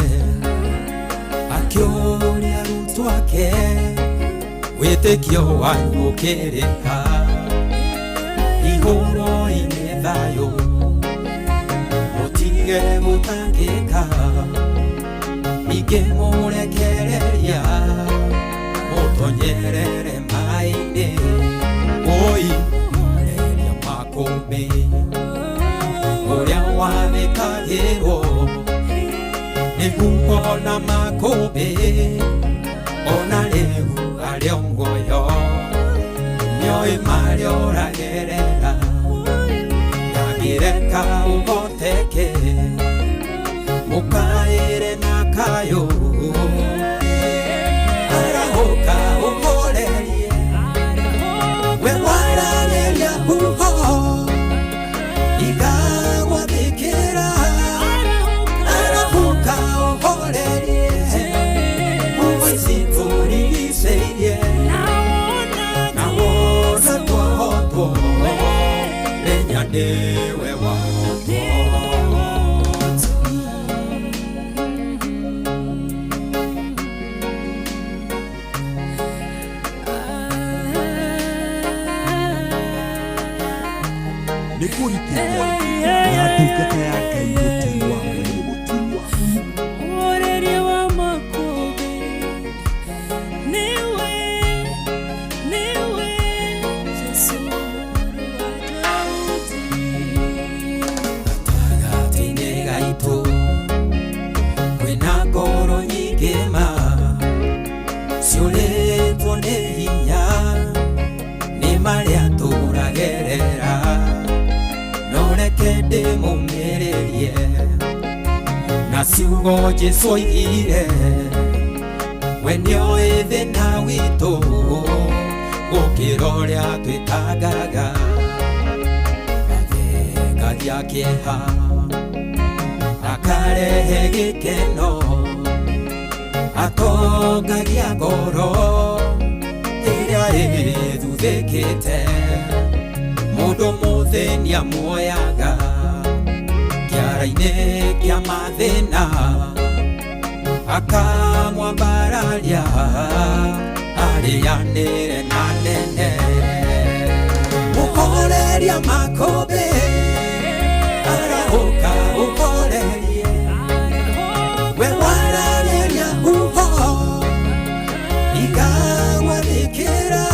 akĩũria arutwo ake, wĩtĩkio wanyu ũkĩrĩ ha? Igũrũ-inĩ thayũ, mũtige gũtangĩka, ningĩ mũrekereria mũtonyerere maĩ-inĩ. Oi mũhoreria makũmbĩ ũrĩa wathĩkagĩrwo nĩ huho na makũmbĩ, ona rĩu arĩ o muoyo, nĩoĩ marĩa ũragerera, ndangĩreka ũhoteke, mũkaĩre na kayũ. nĩwe wahotwo. Nĩ kũrikĩrwo na ndungata ya Ngai mũturi wa mũirũ. Mũhoreria wa makũmbĩ, nĩwe, nĩwe, Jesũ mũrũ wa Daudi. Gatagatĩ-inĩ gaitũ kwĩna ngoro nyingĩ ma ciũrĩtwo nĩ hinya nĩ marĩa tũragerera, no reke ndĩmũmĩrĩrie na ciugo Jesũ oigire, we nĩoĩ thĩna witũ gũkĩra ũrĩa twĩtangaga. Athengagia kĩeha akarehe gĩkeno, atongagia ngoro ĩrĩa ĩthuthĩkĩte. Mũndũ mũthĩni amuoyaga kĩara-inĩ kĩa mathĩna, akamwambararia arĩanĩre na nene. Mũhoreria makũmbĩ arahũka ũhorerie, we wararĩria huho ikagwathĩkĩra.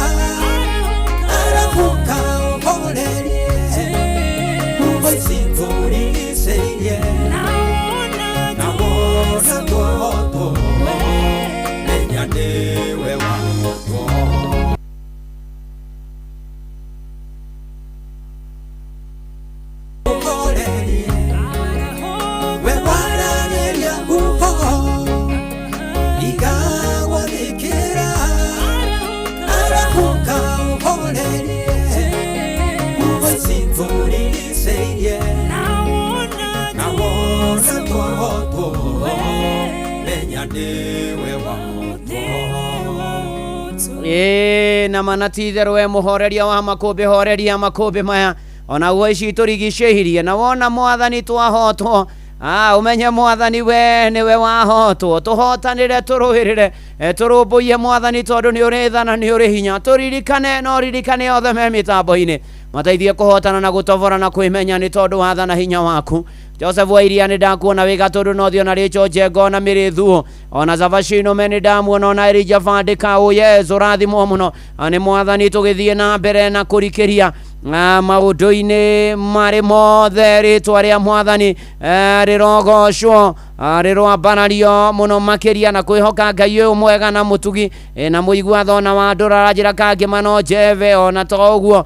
Arahũka ũhorerie huho ici tũrigicĩirie, na wona kũhotwo menya nĩwe wahotwo. Ũhorerie we wararĩria huho ikagwathĩkĩra. Arahũka ũhorerie huho ici tũrigicĩirie, na wona kũhotwo menya nĩwe wahotwo. Ĩĩ na mana ti itherũ we mũhoreria wa makũmbĩ, horeria makũmbĩ maya onaguo ici tũrigicĩirie, na wona mwathani twahotwo, ũmenye mwathani we nĩwe wahotwo. Tũhotanĩre, tũrũĩrĩre, tũrũmbũiye mwathani, tondũ nĩ ũrĩ tha na nĩ ũrĩ hinya. Tũririkane na ũririkane othe me mĩtambo-inĩ, mateithie kũhotana na gũtobora na kwĩmenya nĩ tondũ wa tha na hinya waku. Joseph wa Iria nĩ ndakuona wĩ gatũndũ no thiĩ ona Rachel Njenga ona Mĩrĩ ona Zavashino me nĩ ndamuona ona Elijah Vandika. Ũyesu rathimwo mũno nĩ mwathani. Tũgĩthiĩ na mbere na kũrikĩria maũndũ-inĩ marĩ mothe, rĩtwa rĩa mwathani rĩrogocwo, rĩroambarario mũno makĩria, na kwĩhoka Ngai ũyũ mwega na mũtugi na mũigua thona wa ndũra. Aranjĩra kangĩma no njeve ona to ũguo.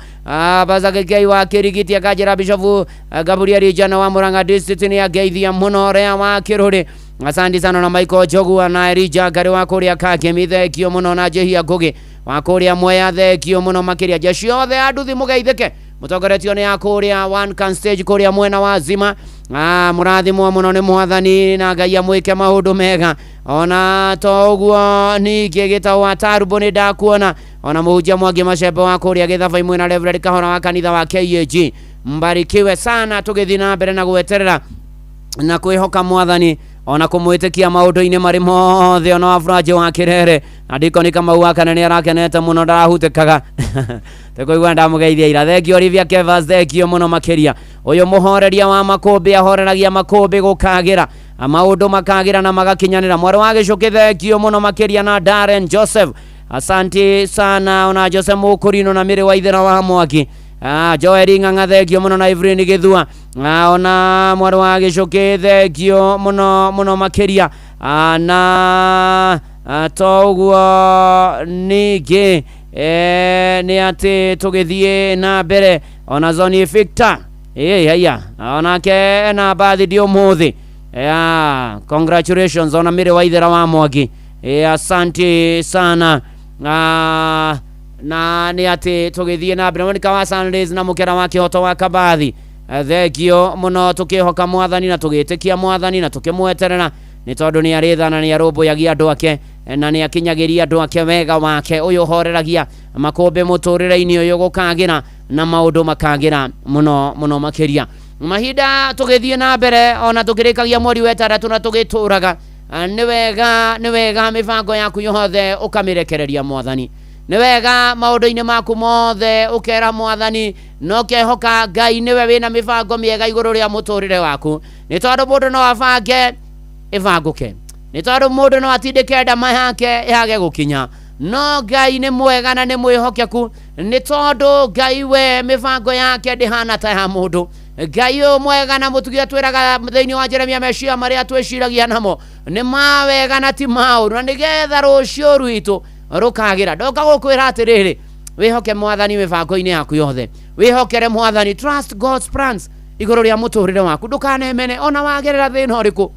Bazagĩkei wa Kĩrigiti akanjĩra Bishofu Gabriel Jana wa Murang'a District nĩ angeithia mũno rĩa wa Kĩrũrĩ. Asante sana na Michael Njogua na Elijah Ngarĩ wa kũrĩa Kakemi, thengio mũno, na Njĩhia Ngũgĩ wa kũrĩa Mwea, thengio mũno makĩria. Jeshi othe a nduthi mũgeithĩke mũtongoretio nĩ a kũrĩa One Can Stage kũrĩa mwena wa Zima. Mũrathimwo mũno nĩ mwathani na Ngai amwĩke maũndũ mega. Ona to ũguo ningĩ gĩtau wa Tarumbu nĩ ndakuona, ona mũhunjia Mwangi Macembe wa kũrĩa Gĩthabai mwena Reverend Kahora wa kanitha wa KAG, mbarikiwe sana. Tũgĩthiĩ na mbere na gweterera na kwĩhoka mwathani ona kũmwĩtĩkia maũndũ-inĩ marĩ mothe. Ona wa Furanje wa Kĩrere na Dikoni Kamau wa kana nĩ arakenete mũno, ndarahutĩkaga tũkũigua ndamũgeithia ira. Thengio Olivia Kevas, thengio mũno makĩria. Ũyũ mũhoreria wa makũmbĩ ahoreragia makũmbĩ gũkagĩra, maũndũ makagĩra na magakinyanĩra. Mwarĩ wa Gĩcũkĩ, thengio mũno makĩria, na Darren Joseph, asante sana, ona Jose Mũkũrino na Mĩrĩ wa Ithera wa Mwaki, Joel Ng'ang'a, thengio mũno, na Evelyn Gĩthua, ona mwarĩ wa Gĩcũkĩ, thengio mũno mũno makĩria. Na to ũguo ningĩ nĩ atĩ tũgĩthiĩ na mbere ona Zoni Victor ĩ haiya onake ena birthday ũmũthĩ. Yeah, congratulations ona Mĩrĩ wa Ithera wa Mwaki, asante sana. Na nĩ atĩ tũgĩthiĩ na mbere Monica wa Sundays na mũkera wa kĩhoto wa Kabathi, thengio mũno. Tũkĩhoka mwathani na tũgĩtĩkia mwathani na tũkĩmweterera nĩ tondũ nĩ arĩ tha na nĩ arũmbũyagia andũ ake. Na nĩ akinyagĩria andũ ake wega wake. Ũyũ ũhoreragia makũmbĩ mũtũrĩre-inĩ ũyũ gũkagĩra na maũndũ makagĩra mũno mũno makĩria. Mahinda tũgĩthiĩ na mbere ona tũkĩrĩkagia mweri wa ĩtandatũ na tũgĩtũraga, nĩ wega, nĩ wega mĩbango yaku yothe ũkamĩrekereria mwathani. Nĩ wega maũndũ-inĩ maku mothe ũkera mwathani na ũkehoka Ngai nĩwe wĩna mĩbango mĩega igũrũ rĩa mũtũrĩre waku. Nĩ tondũ mũndũ no abange ĩbangũke, nĩ tondũ mũndũ no atindĩke ndama yake yage gũkinya, no Ngai nĩ mwega na nĩ mwĩhokeku. Nĩ tondũ Ngai we mĩbango yake ndĩhana ta ya mũndũ. Ngai ũyũ mwega na mũtugi atwĩraga thĩinĩ wa Jeremia, meciria marĩa twĩciragia namo nĩ ma wega na ti maũru, na nĩgetha rũciũ rwitũ rũkagĩra. Ndoka gũkwĩra atĩrĩrĩ, wĩhoke mwathani mĩbango-inĩ yaku yothe, wĩhokere mwathani, trust God's plans igũrũ rĩa mũtũrĩre waku. Ndũkanemene ona wagerera thĩna ũrĩkũ,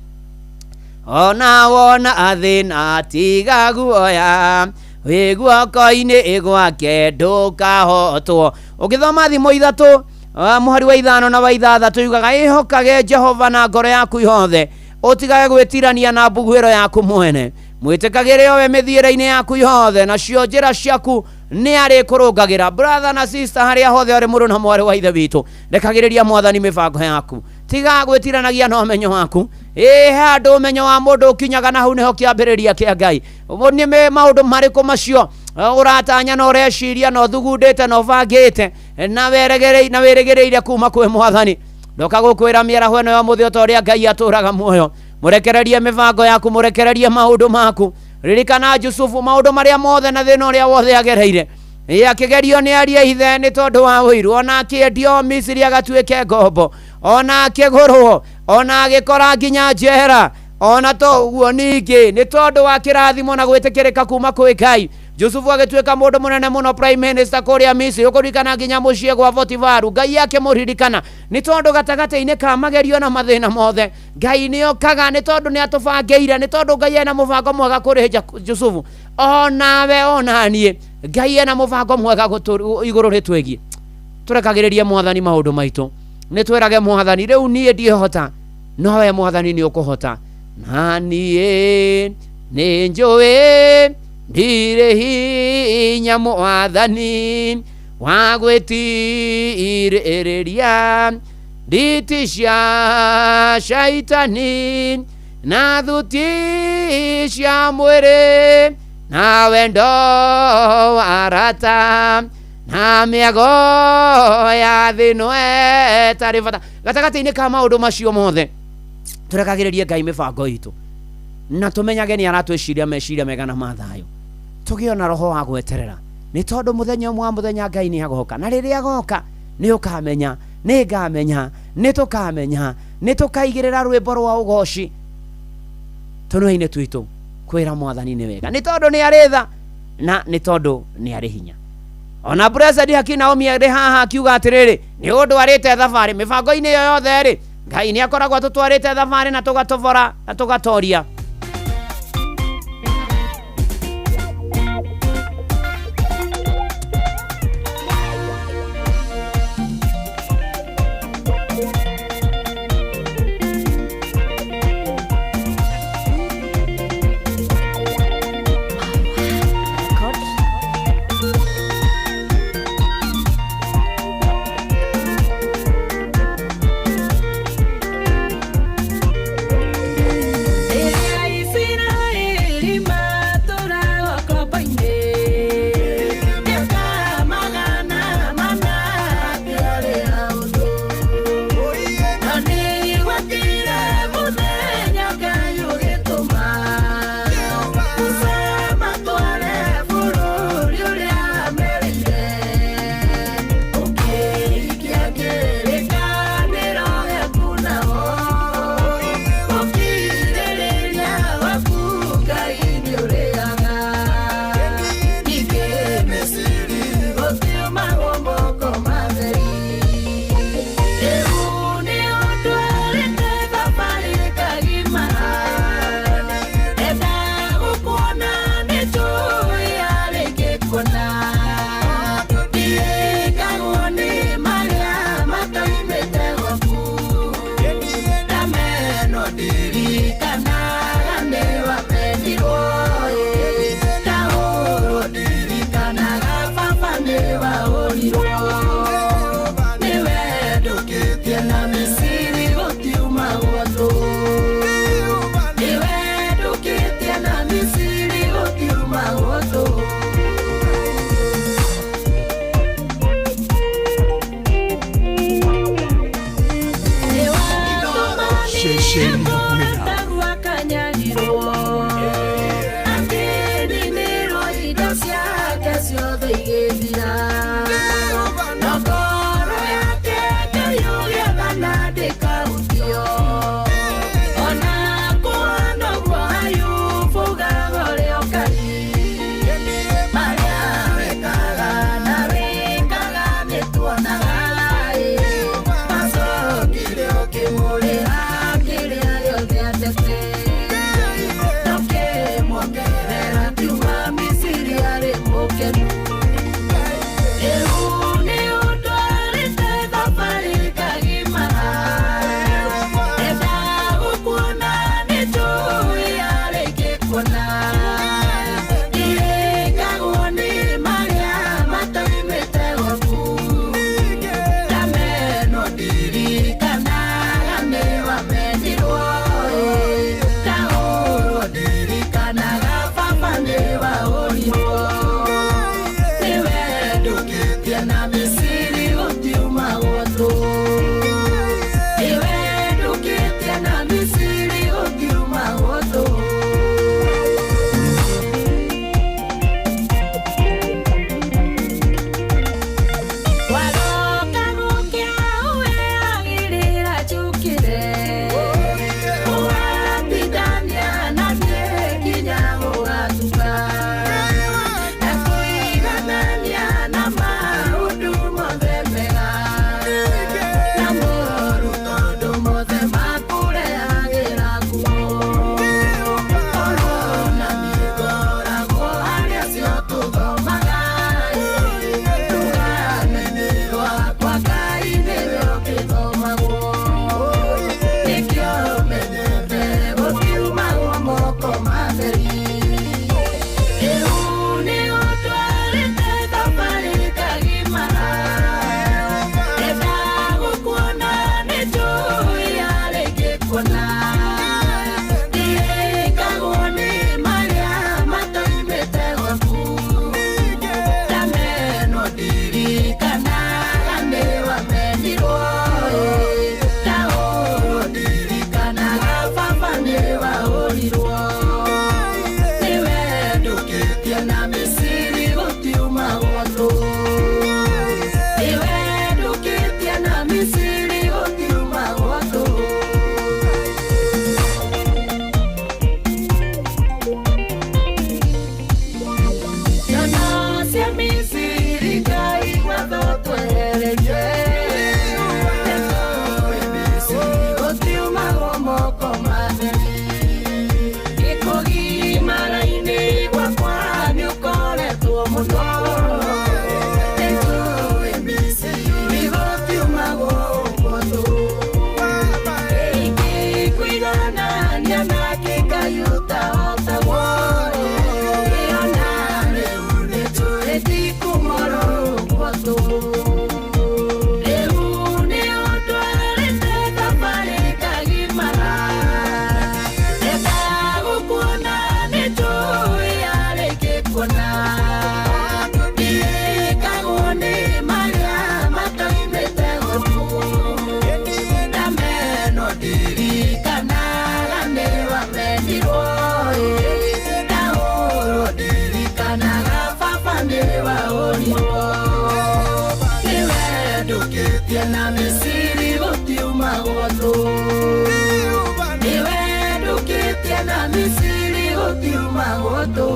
ona wona thĩna tiga guoya, wĩ guoko-inĩ gwake ndũkahotwo. Ũgĩthoma thimo 3 mũhari wa 5 na wa 6 yugaga, ĩhokage Jehova na ngoro yaku yothe, ũtigage gwĩtirania na mbuguĩro yaku mwene. Mwĩtĩkagĩre owe mĩthiĩre-inĩ yaku yothe, nacio njĩra ciaku nĩ arĩkũrũngagĩra. Brother na sister, harĩa hothe ũrĩ, mũrũ na mwarĩ wa ithe witũ, rekagĩrĩria mwathani mĩbango yaku, tiga gwĩtiranagia na ũmenyo waku. Ĩ handũ ũmenyo wa mũndũ ũkinyaga na hau nĩho kĩambĩrĩria kĩa Ngai. Nĩ maũndũ marĩkũ macio ũratanya na ũreciria na ũthugundĩte na ũbangĩte na wĩrĩgĩrĩire kuma kwĩ mwathani? Ndoka gũkwĩra mĩaraho ĩno ya ũmũthĩ, o ta ũrĩa Ngai atũraga muoyo, mũrekererie mĩbango yaku, mũrekererie maũndũ maku. Ririkana Jusufu, maũndũ marĩa mothe na thĩna ũrĩa wothe agereire, akĩgerio nĩ aria ithe nĩ tondũ wa ũiru, ona akĩendio Misiri agatuĩke ngombo, ona akĩgũrwo, ona agĩkora nginya njera, ona to ũguo ningĩ nĩ tondũ wa kĩrathimo na gwĩtĩkĩrĩka kuma kwĩ Ngai, Jusufu agĩtuĩka mũndũ mũnene mũno, prime minister kũrĩa Misiri. Ũkũririkana nginya mũciĩ gwa Potifaru, Ngai akĩmũririkana nĩ tondũ gatagatĩ-inĩ ka magerio na mathĩna mothe Ngai nĩ okaga, nĩ tondũ nĩ atũbangĩire, nĩ tondũ Ngai ena mũbango mwega kũrĩ Jusufu. Onawe ona niĩ Ngai ena mũbango mwega igũrũ rĩtwĩgiĩ. Tũrekagĩrĩrie mwathani maũndũ maitũ, nĩ twĩrage mwathani, rĩu niĩ ndiĩhota, nowe mwathani nĩ ũkũhota. Na niĩ nĩ njũĩ ndirĩ hinya mwathani wa gwĩtirĩrĩria nditi cia shaitani na thuti cia mwĩrĩ na wendo wa arata na mĩago ya thĩ ĩno ĩtarĩ bata. Gatagatĩ-inĩ ka maũndũ macio mothe, tũrekagĩrĩrie Ngai mĩbango itũ na tũmenyage nĩ aratwĩciria meciria mega na ma thayũ. Tũgĩe na roho wa gweterera, nĩ tondũ mũthenya ũmwe wa mũthenya Ngai nĩ agoka, na rĩrĩa agoka nĩ ũkamenya, nĩ ngamenya, nĩ tũkamenya, nĩ tũkaigĩrĩra rwĩmbo rwa ũgoci tũnua-inĩ twitũ kwĩra mwathani nĩ wega, nĩ tondũ nĩ arĩ tha na nĩ tondũ nĩ arĩ hinya. Ona Blessed Haki Naomi arĩ haha akiuga atĩrĩrĩ, nĩ ũndũ arĩte thabarĩ mĩbango-inĩ ĩyo yothe rĩ, Ngai nĩ akoragwo atũtwarĩte thabarĩ na tũgatobora na tũgatoria. Rĩrĩa ceceni hakuhĩ nawe. Akanyarirwo akĩninĩrwo indo ciake ciothe igĩthira no ngoro yake Ngai ũgĩathana ndĩkahutio ona kũhana ũguo Ayubu ugaga ũrĩa ũkari marĩa wĩkaga na wĩkaga nĩtuonaga ĩ macokire ũkĩmũrĩha kĩrĩa gĩothe atete ndũkĩmuongerera kiuma Misiri arĩ mũkenu rĩu nĩ ũndwarĩte thabarĩ ngagimara enda gũkuona nĩnjũĩ arĩngĩ kuona ndihĩngagwo nĩ marĩa matoimĩte gwaku ndamenwo ndirikanaga nĩ wamenirwo ĩ ndahũrwo ndirikanaga baba nĩ wahũrirwo nĩwe ndũkĩtie na Misiri gũtiumagwo tũ nĩwe ndũkĩtie na Misiri gũtiumagwo tũ. Waroka gũkĩa ũweagĩrĩra njũkĩre ũgatindania na niĩ nginya gũgatuka na kũiganania na maũndũ mothe mega na moru tondũ mothe makũrehagĩra nguo korwo na niĩ ngoragwo harĩa cio tũthomaga rũgano-inĩ rwakwa Ngai nĩwe ũkĩthomagwo nĩkĩo menyete gũtiumagwo moko matheri rĩu nĩ ũndwarĩte thabarĩ ngagimara enda gũkuona nĩnjũĩ arĩngĩ kuona ndihĩngagwo nĩ marĩa matoimĩte gwaku ndamenwo ndirikanaga nĩ wamenirwo ĩ ndahũrwo ndirikanaga baba nĩ wahũrirwo nĩwe ndũkĩtie na Misiri gũtiumagwo tũ nĩwe ndũkĩtie na Misiri gũtiumagwo tũ. Nyono cia Misiri ngaigua thotwererie Nĩtũĩ Misiri gũtiumagwo moko matheri Gĩkũgimara-inĩ gwakwa nĩũkoretwo mũno Nĩtũĩ Misiri gũtiumagwo ũguo tũ Ingĩkũiganania nake Ngai ũtahotagwo ĩona rĩu nĩtũĩ ndikumoro ũguo tũ rĩu nĩ ũndwarĩte thabarĩ ngagimara enda gũkuona nĩnjũĩ arĩngĩ kuona ndihĩngagwo nĩ marĩa matoimĩte gwaku ndamenwo ndirikanaga nĩ wamenirwo ĩ ndahũrwo ndirikanaga baba nĩ wahũrirwo nĩwe ndũkĩtie na Misiri gũtiumagwo tũ nĩwe ndũkĩtie na Misiri gũtiumagwo tũ.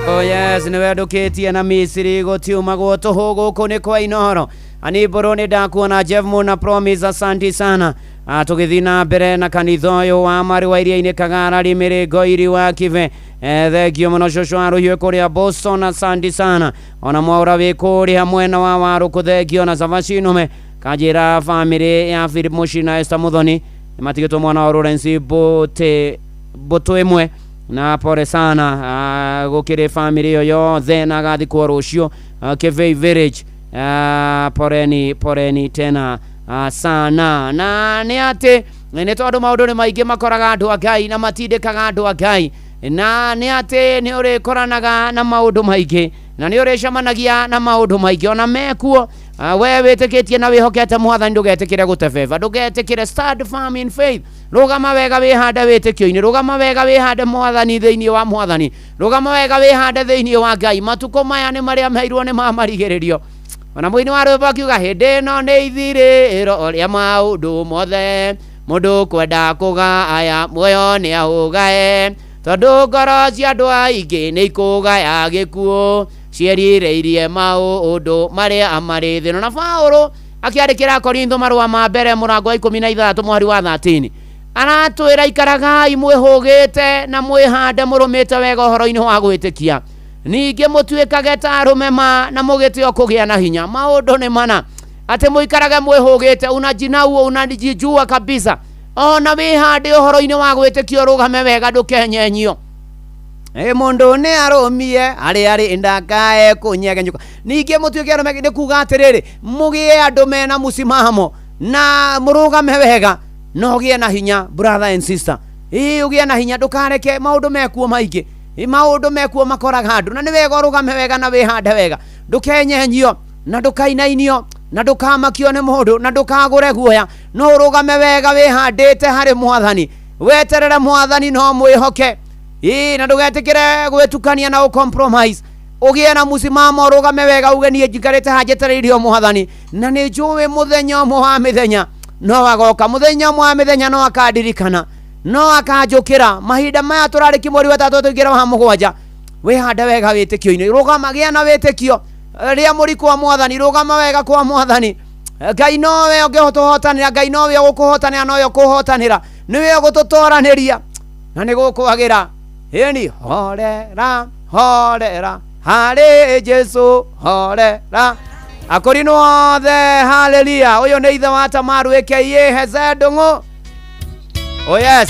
Oh yes, nĩ wendũkĩtie na Misiri gũtiumagwo tũhũ gũkũ nĩ kwa Inooro. Animbũrũ nĩ ndakuona Jeff Muna Promise, asanti sana. Tũgĩthiĩ na mbere na kanitha ũyũ wa Marũa Iria-inĩ Kagara Rĩmĩrĩ Iri wa Kibe. Thengio mũno cũcũ wa Rũhiũ kũrĩa Boston, asanti sana. Ona Mwaũra wĩ kũrĩa mwena wa Warũkũ, thengio na Cabaci Nũme. Kanjĩra bamĩrĩ ya Philip Mũci na Esther Muthoni nĩmatigĩtwo mwana wa Lawrence Mbũtĩ mbũtũ ĩmwe na pole sana gũkĩrĩ bamĩrĩ ĩyo yothe na agathikwo rũciũ Kĩvei Village. Poreni poreni tena sana na nĩ atĩ nĩ tondũ maũndũ nĩ maingĩ makoraga andũ a Ngai na matindĩkaga andũ a Ngai na nĩ atĩ nĩ ũrĩkoranaga na maũndũ maingĩ na nĩ ũrĩcemanagia na maũndũ maingĩ ona mekuo. We wĩtĩkĩtie na wĩhokete mwathani ndũgetĩkĩre gũtebeba, ndũgetĩkĩre, stand firm in faith. Rũgama wega wĩhande wĩtĩkio-inĩ, rũgama wega wĩhande mwathani thĩinĩ wa mwathani, rũgama wega wĩhande thĩinĩ wa Ngai. Matukũ maya nĩ marĩa meirwo nĩ mamarigĩrĩrio. Ona mũini wa rwĩmbo akiuga hĩndĩ ĩno nĩ ithirĩro rĩa maũndũ mothe, mũndũ kwenda kũgaya muoyo nĩ aũgae, tondũ ngoro cia andũ aingĩ nĩ ikũgaya gĩkuũ, ciĩrirĩirie maũndũ marĩa marĩ thĩ ĩno. Na Paũlũ akĩandĩkĩra Korintho marũa ma mbere mũrango wa 16 mũhari wa 13 aratwĩra ikaragai mwĩhũgĩte na mwĩhande mũrũmĩte wega ũhoro-inĩ wa gwĩtĩkia, ningĩ mũtuĩkage ta arũme ma na mũgĩtĩo kũgĩa na hinya. Maũndũ nĩ mana atĩ mũikarage mwĩhũgĩte, unajinauo unajijua kabisa, ona wĩhande ũhoro-inĩ wa gwĩtĩkia ũrũgame wega ndũkenyenyio. Ĩ mũndũ nĩ arũmie arĩa arĩ ndakae kũnyegenyũka. Ningĩ mũtuĩke arũme nĩ kuga atĩrĩrĩ, mũgĩe andũ mena mũsimamo na mũrũgame wega na ũgĩe na hinya, brother and sister. Ĩ ũgĩe na hinya, ndũkareke maũndũ mekuo maingĩ. Ĩ maũndũ mekuo makoraga andũ, na nĩ wega ũrũgame wega na wĩhande wega, ndũkenyenyio na ndũkainainio na ndũkamakio nĩ mũndũ na ndũkagũre guoya, no ũrũgame wega wĩhandĩte harĩ mwathani, weterere mwathani no mwĩhoke. Ĩ na ndũgetĩkĩre gwĩtukania na ũcompromise, ũgĩe na mũsimamo, ũrũgame wega, uge niĩ njikarĩte haha njetereire o mwathani, na nĩ njũĩ mũthenya ũmwe wa mĩthenya no agoka, mũthenya ũmwe wa mĩthenya no akandirikana, no akanjũkĩra. Mahinda maya tũrarĩki mweri wa 3 tũingĩra wa 7, wĩhande wega wĩtĩkio-inĩ, rũgama, gĩa na wĩtĩkio, rĩa mũri kwa mwathani, rũgama wega kwa mwathani. Ngai nowe ũngĩtũhotanĩra, Ngai nowe ũgũkũhotanĩra, nowe ũkũhotanĩra, nĩwe ũgũtũtoranĩria na nĩ gũkwagĩra. Ĩni horera horera harĩ Jesu horera. Akorino othe haleluya. Ũyũ nĩ ithe wa Tamaru aka Heze Ndung'u. Oh yes.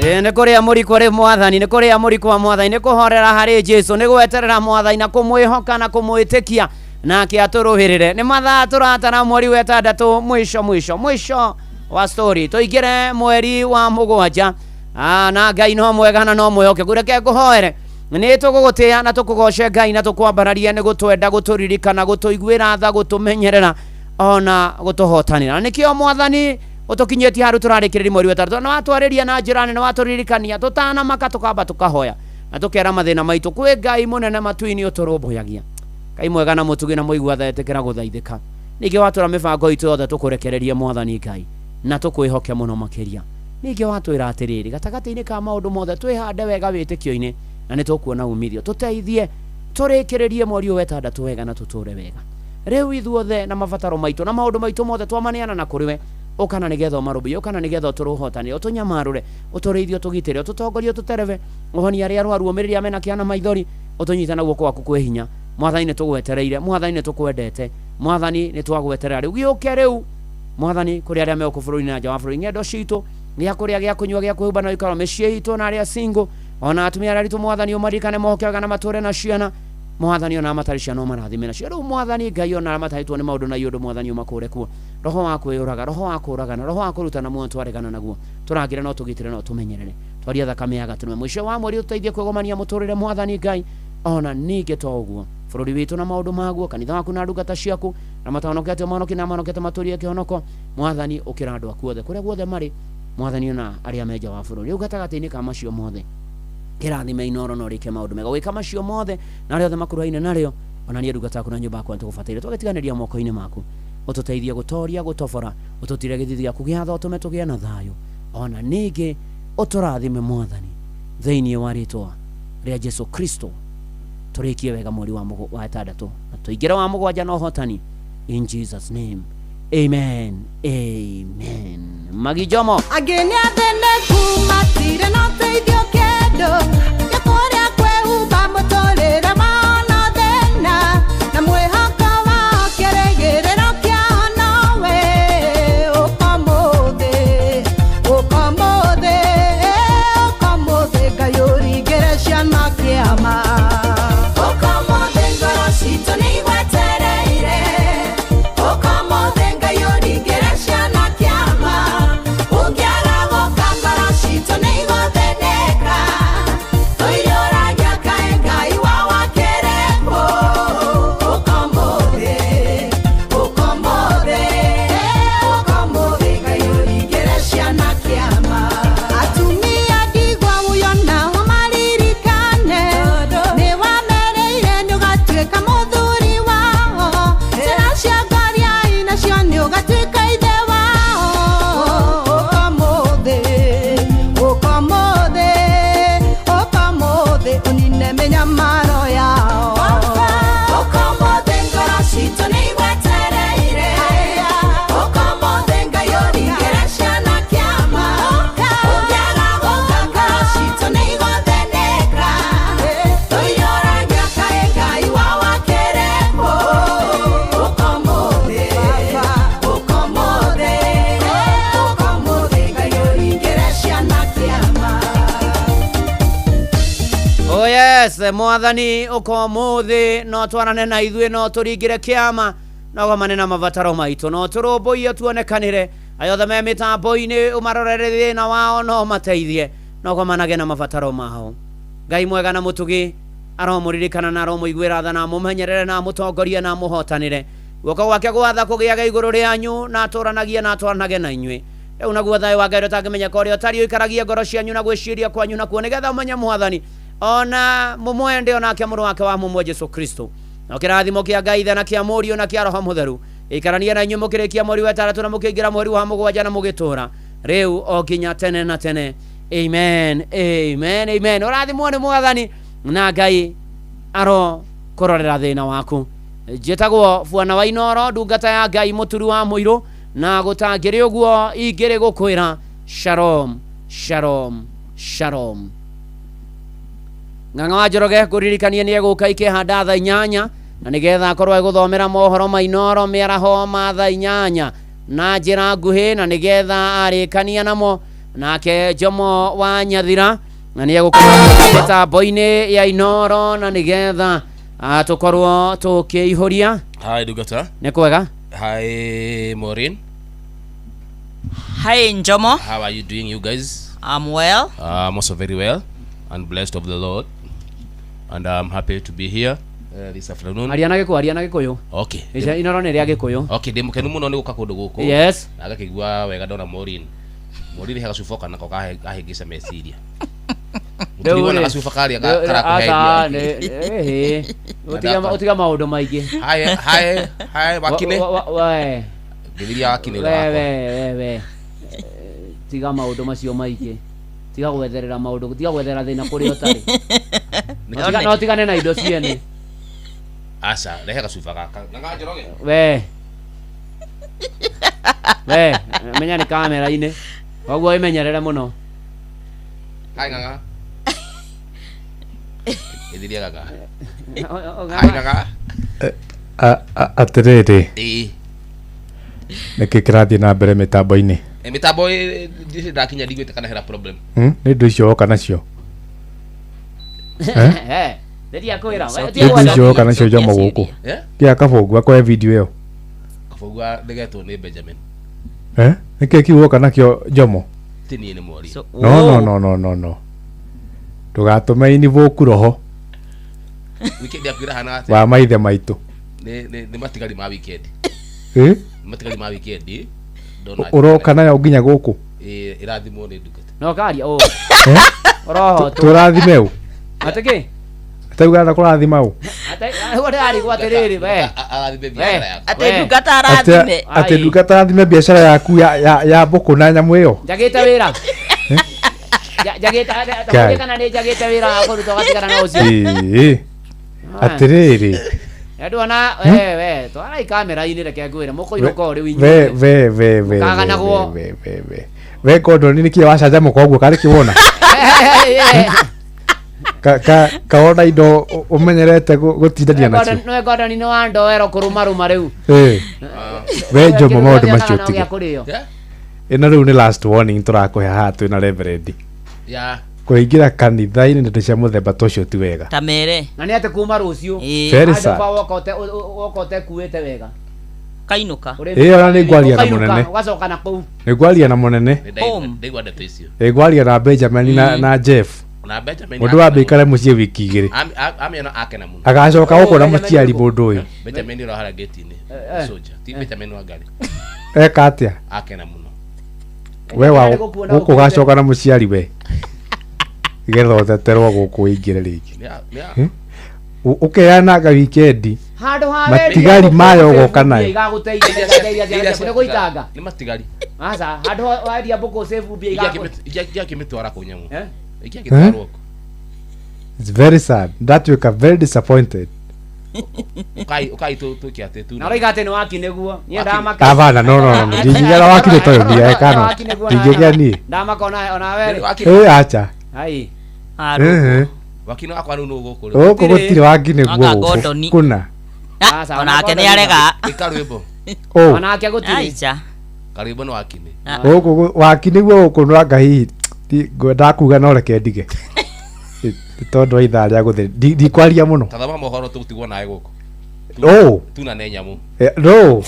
Nĩ kũrĩa mũrikũ rĩ mwathani, nĩ kũrĩa mũrikũ wa mwathani, nĩ kũhorera harĩ Jesu, nĩ gweterera mwathani na kũmwĩhoka na kũmwĩtĩkia nake atũrũhĩrĩre. Nĩ mathaa tũratara mweri wa ĩtandatũ mwisho mwisho mwisho wa story, tũingĩre mweri wa mũgwanja. Na Ngai no mwega na no mwĩhokeku. Reke ngũhoere. Nĩ tũgũgũtĩa na tũkũgoce Ngai na tũkwambararia nĩ gũtwenda, gũtũririkana, gũtũiguĩra tha, gũtũmenyerera ona gũtũhotanĩra. Na nĩkĩo mwathani ũtũkinyĩtie handũ tũrarĩkĩrĩria mweri wa ĩtandatũ, na watwarĩria na njĩra nene, watũririkania tũtanamaka, tũkamba tũkahoya na tũkera mathĩna maitũ kwĩ Ngai mũnene matu-inĩ ũtũrũmbũyagia. Ngai mwega na mũtugi na mũigua tha, ĩtĩkĩra gũthaithĩka. Ningĩ watwĩra mĩbango itũ yothe tũkũrekererie mwathani Ngai na tũkwĩhoke mũno makĩria. Ningĩ watwĩra atĩrĩrĩ, gatagatĩ-inĩ ka maũndũ mothe twĩhande wega wĩtĩkio-inĩ na nĩ tũkuona umithio. Tũteithie tũrĩkĩrĩrie mweri ũyũ wa ĩtandatũ wega na tũtũre wega. Rĩu ithuothe na mabataro maitũ na maũndũ maitũ mothe twamaneana na kũrĩ we, ũkana nĩgetha ũmarũmbũiye, ũkana nĩgetha ũtũrũhotanĩre, ũtũnyamarũre, ũtũrĩithie, ũtũgitĩre, ũtũtongorie, ũtũterebe, ũhonie arĩa arwaru, ũmĩrĩrie arĩa mena kĩeha na maithori, ũtũnyite na guoko gwaku kwĩ hinya. Mwathani nĩ tũgwetereire, mwathani nĩ tũkwendete, mwathani nĩ twagweterera. Rĩu gĩũke rĩu mwathani kũrĩ arĩa me gũkũ bũrũri-inĩ na nja wa bũrũri, ng'endo citũ, gĩa kũrĩa, gĩa kũnyua, gĩa kwĩhumba na gũikara mĩciĩ itũ na arĩa single, ona atumia arĩa aritũ, mwathani ũmaririkane, moke wega na matũre na ciana. Mwathani ona matarĩ ciana ũmarathime nacio. Rĩu mwathani Ngai ona arĩa matahĩtwo nĩ maũndũ na iũndũ, mwathani ũmakũre kuo. Roho wa kwĩyũraga, roho wa kũũragana, roho wa kũrutana muoyo twaregana naguo. Tũrangĩre na ũtũgitĩre na ũtũmenyerere. Twaria thakame ya gatũrũme. Mũico wa mweri ũtũteithie kwĩgomania mũtũrĩre mwathani Ngai. Ona ningĩ to ũguo, bũrũri witũ na maũndũ maguo, kanitha waku na ndungata ciaku, na matahonokete ũmahonokie na mahonokete matũrie kĩhonoko. Mwathani ũkĩra andũ aku othe kũrĩa guothe marĩ, mwathani ona arĩa me nja wa bũrũri. Rĩu gatagatĩ-inĩ ka macio mothe, kĩrathime Inooro na ũrĩke maũndũ mega. Ũgĩka macio mothe na arĩa othe makuruhaine narĩo, ona niĩ ndungata yaku na nyũmba yakwa nĩtũgũbataire. Twagĩtiganĩria moko-inĩ maku, ũtũteithie gũtoria, gũtobora, ũtũtire gĩthithi gĩaku gĩa tha, ũtũme tũgĩe na thayũ. Ona ningĩ ũtũrathime mwathani thĩinĩ wa rĩtwa rĩa Jesu Kristo. Tũrĩkie wega mweri wa ĩtandatũ na tũingĩre wa mũgwanja na ũhotani, in Jesus name, amen, amen. Magijomo angĩ nĩ athĩnĩku matirĩ na ũteithio kĩndũ, gĩa kũrĩa kwĩhumba mũtũrĩre wao no thĩna, na mwĩhoko wao kĩrĩgĩrĩro kĩao nowe. Ũka ũmũthĩ, ũka ũmũthĩ, ũka ũmũthĩ, Ngai ũringĩre ciama kĩama. Ũka ũmũthĩ, ngoro citũ nĩ igwetereire. Ũka ũmũthĩ, Ngai ũringĩre ciana kĩama. Ũngĩaga gũka, ngoro citũ nĩ igũthĩnĩka. Tũiyũragia kaĩ Ngai wa wakĩrĩkũ. Ũka ũmũthĩ, ũka ũmũthĩ, ũka ũmũthĩ, Ngai ũringĩre ciana kĩama. Atumia ndigwa ũyũ nao maririkane, nĩ wamereire nĩ ũgatuĩka mũthuri wao. Ciana cia ngoriai nacio nĩ ũgatuĩka ithe wao. Ũka ũmũthĩ, ũka ũmũthĩ, ũka ũmũthĩ, ũnine mĩnyamaro yao. Ũka ũmũthĩ, ngoro citũ nĩ igwetereire. Ũka ũmũthĩ, Ngai ũringĩre ciana kĩama. Ũngĩaga gũka, ngoro citũ nĩ igũthĩnĩka. Tũiyũragia kaĩ Ngai wa wakĩrĩkũ. Ũka ũmũthĩ, ũka ũmũthĩ, ũka ũmũthĩ, Ngai ũringĩre ciana kĩama. Oh yes, mwathani ũka ũmũthĩ no twarane na ithuĩ, no tũringĩre kĩama, no gomane na mabataro maitũ, no tũrũmbũiye tuonekanĩre. Arĩa othe me mĩtambo-inĩ ũmarorere thĩna wao, no mateithie, no gomanage na mabataro mao. Ngai mwega na mũtugi aromũririkana na aromũiguĩra tha na amũmenyerere na amũtongorie na amũhotanĩre. Guoko gwake gwatha kũgĩage igũrũ rĩanyu na atũranagie na atwaranage na inyuĩ. Rĩu naguo thayũ wa Ngai ũrĩa ũtangĩmenyeka ũrĩa ũtariĩ ũikaragie ngoro cianyu na gwĩciria kwanyu nakuo, nĩgetha ũmenye mwathani ona mũmwende onake mũrũ wake wa mũmwe Jesu Kristo. Na kĩrathimo kĩa Ngai Ithe na kĩa Mũriũ na kĩa Roho Mũtheru ikaranie na inyuĩ mũkĩrĩkia mweri wa ĩtandatũ na mũkĩingĩra mweri wa mũgwanja na mũgĩtũra rĩu o nginya tene na tene. Amen, amen, amen. Ũrathimwo nĩ mwathani na Ngai aro kũrorera thĩna waku. Njĩtagwo Bwana wa Inooro, ndungata ya Ngai mũturi wa mũirũ, na gũtangĩrĩ ũguo ingĩrĩ gũkwĩra shalom, shalom, shalom. Ng'ang'a wa Njoroge ngũririkanie nĩ egũka ikĩhanda thaa 8 na nĩgetha akorwo agĩgũthomera mohoro ma Inooro mĩaraho ma thaa 8 na njĩra nguhĩ, na nĩgetha arĩkania namo Nake Jomo wa Nyathira na nĩ egũkorwo mĩtambo-inĩ ya Inoro na nĩgetha tũkorwo tũkĩihũria. Hi Dugata. Nĩ kwega. Hi Maureen. Hi Njomo. How are you doing, you guys? I'm well. I'm also very well and blessed of the Lord. And I'm happy to be here this afternoon. Aria na Gĩkũyũ, aria na Gĩkũyũ. Okay. Ica Inoro nĩ rĩa Gĩkũyũ. Okay, ndĩ mũkenu mũno nĩ gũka kũndũ gũkũ. Yes. Na ngakĩigua wega ndona Maureen. Maureen he gacuba oka nako kahĩngĩca meciria. Mũtirigwo na gacuba karĩa karakũheria. Ũtiga maũndũ maingĩ. Hi hi hi Wakine. We. Ngĩthiria Wakine We we we. Tiga maũndũ macio maingĩ. Tiga gwetherera maũndũ, tiga gwetherera thĩna kũrĩa ũtarĩ. No tigane na indo ciene. Aca, rehe gacuba gaka. Na Njoroge. We. We, menya nĩ kamera-inĩ. Koguo ĩmenyerere mũno. Hi Ng'ang'a. Ĩthiria Ng'ang'a. Hi Ng'ang'a. Atĩrĩrĩ. Ĩĩ. Nĩkĩ kĩrathiĩ na mbere mĩtambo-inĩ? Mĩtambo ndirĩ ndakinya ndigwĩte kana hena problem. Nĩ indo icio woka nacio. Nderia kwĩra. Nĩ indo icio woka nacio Jomo gũkũ. Kĩa Kabũngũ akoe video ĩyo. Kabũngũ ndĩgetwo nĩ Benjamin. Nĩkĩ kĩu woka nakĩo Jomo? Ti niĩ nĩ mwaria. No no no no no no. Ndũgatũme invoke roho. Weekend yaku ĩrahana atĩa? Wa maithe maitũ. Nĩ matigari ma weekend. Nĩ matigari ma weekend. Ũroka nayo nginya gũkũ? Ĩĩ, ĩrathimwo nĩ ndungata. No karia ũ. Ũroho. Tũrathime ũ? Atĩkĩ? Atauga na kũrathima ũ? Ndĩrarigwo atĩrĩrĩ we. Arathime biacara yaku. Atĩ ndungata arathime. Atĩ ndungata arathime biacara yaku ya mbũkũ na nyamũ ĩyo. Njagĩte wĩra. Njagĩte kana nĩ njagĩte wĩra wa kũruta ũgatigana na ũcio. Ĩĩ. Atĩrĩrĩ. Nduona we we twarai kamera-inĩ reke ngwĩre mũkũinũka ũrĩ We we we we. Mũkaganagwo. We we we. We Gordon nĩkĩ wacanjamũka ũguo karĩ kĩwona? Kaona indo ũmenyerete gũtindania nacio. Nĩwe Gordon nĩ wa ndoero kũrũmarũma rĩu. We Jomo maũndũ macio ũtige. Ĩno rĩu nĩ last warning tũrakũhe haha twĩna reverend. Kũingĩra kanitha-inĩ ndeto cia mũthemba ta ũcio ti wega. Ta mere. Na nĩ atĩ kuma rũciũ. Very sad. Woka ũtekuĩte wega. Kainũka. Ĩĩ ona nĩ ngwaria na mũnene. Ũgacoka na kũu. Nĩ ngwaria na mũnene. Ndaigua ndeto icio. Nĩ ngwaria na Benjamin na Jeff. Na Benjamin. Mũndũ wambe aikare mũciĩ wiki igĩrĩ. Amĩona akena mũno. Agacoka gũkũ na mũciari mũndũ ũyũ. Benjamin ũrĩa harĩa gate-inĩ. Soldier. Ti Benjamin wa ngari. Eka atĩa? Akena mũno. We wa gũkũ ũgacoka na mũciari we. Getha ũteterwo gũkũ ũingĩre rĩngĩ. Ũkeanaga wikendi. Matigari mayo ũgoka nayo. Igagũteithia gũitanga. Nĩ matigari. Aca, handũ wendia mbũkũ save mbia igakĩmĩtwara kũ nyamũ. Igakĩtwarwo kũ. It's very sad. Ndatuĩka very disappointed. Ũkai tũke atĩ tu. Na ũroiga atĩ nĩ waki nĩguo. Niĩ ndamaka. Abana no no no. Ndingĩgĩa na waki nĩ tondũ ndiekano. Ndingĩgĩa niĩ. Ndamaka ona we. Ĩ acha. Ai. Wakini wakwa rĩu nũ gũkũ rĩu. Gũkũ gũtirĩ waki nĩguo gũkũ. Kũna. Onake nĩ arega. Ĩka rwĩmbo. Onake gũtirĩ. Aica. Karwĩmbo nĩ wakini. Gũkũ waki nĩguo gũkũ no anga hihi ndakuga no reke ndige. Tondũ wa ithaa rĩa gũthĩ ndikwaria mũno. Tathoma mohoro tũgũtigwo nawe gũkũ. Ũ. Tuna nĩ nyamũ. No.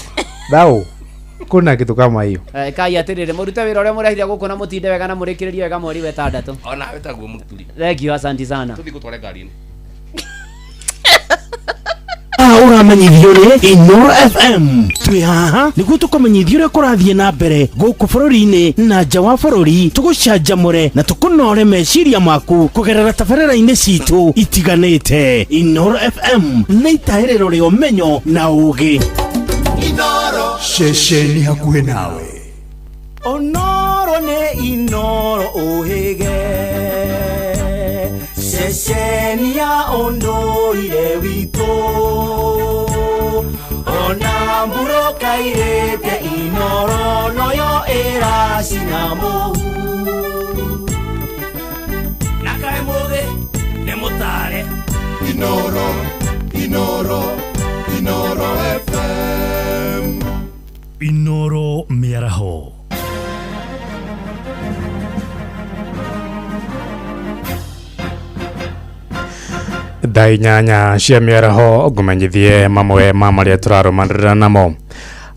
Thau. Kuna kitu kama hiyo. Kai atĩrĩrĩ mũrute wĩra ũrĩa mũrehire gũkũ na mũtinde wega na mũrĩkĩrĩrie wega mweri wa ĩtandatũ. Ona we taguo mũturi. Thank you, asante sana. Tũthiĩ gũtware ngari-inĩ. Ũramenyithio nĩ Inoro FM. Twĩ haha nĩguo tũkũmenyithia ũrĩa kũrathiĩ na mbere gũkũ bũrũri-inĩ na nja wa bũrũri, tũgũcanjamũre na tũkũnore meciria maku kũgerera tabarĩra-inĩ citũ itiganĩte. Inoro FM nĩ itahĩrĩro rĩa ũmenyo na ũũgĩ. Inoro ceceni hakuhĩ nawe. Onoro nĩ Inoro ũhĩge ceceni ya ũndũire witũ ona mbura kairĩte Inoro noyo ĩracina mũhu na kaĩ mũthĩ nĩ mũtare. Inoro, Inoro, Inoro FM. Inoro mĩaraho. Thaa 8 cia mĩaraho ngũmenyithie mamwe ma marĩa tũrarũmanĩrĩra namo.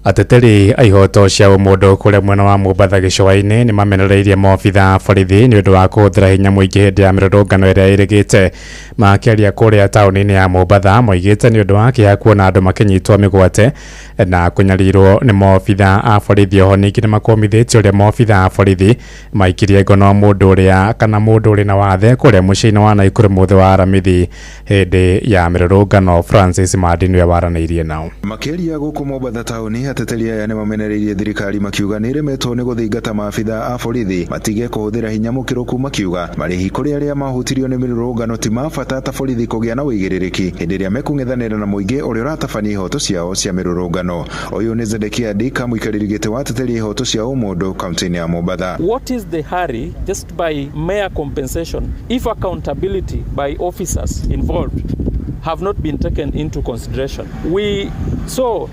Ateteri a ihoto cia ũmũndũ kũrĩa mwena wa Mombatha gĩcũa-inĩ nĩ mamenereirie maobitha a borithi nĩ ũndũ wa kũhũthĩra hinya mũingĩ hĩndĩ ya mĩrũrũngano ĩrĩa ĩrĩgĩte. Makĩaria kũrĩa taũni-inĩ ya Mombatha moigĩte nĩ ũndũ wa kĩeha kuona andũ makĩnyitwo mĩgwate na kũnyarirwo nĩ maobitha a borithi. Oho ningĩ nĩ makũmithĩtie ũrĩa maobitha a borithi maikirie ngono mũndũ ũrĩa kana mũndũ ũrĩ na wathe kũrĩa mũciĩ-inĩ wa Naikuru mũthĩ wa Aramithi hĩndĩ ya mĩrũrũngano. Francis Mandi nĩwe waranĩirie nao. Makĩaria gũkũ Mombatha taũni, ateteri aya nĩ mamenereirie thirikari makiuga nĩ ĩremetwo nĩ gũthingata maabitha a borithi matige kũhũthĩra hinya mũkĩrũku, makiuga marĩhi kũrĩ arĩa mahutirio nĩ mĩrũrũngano ti ma bata ta borithi kũgĩa na ũigĩrĩrĩki hĩndĩ ĩrĩa mekũng'ethanĩra na mũingĩ ũrĩa ũratabania ihoto ciao cia mĩrũrũngano. Ũyũ nĩ Zedekia Dika, mũikarĩri gĩtĩ wa ateteri a ihoto cia ũmũndũ kaunti-inĩ ya Mombatha. What is the hurry just by mere compensation if accountability by officers involved have not been taken into consideration? We saw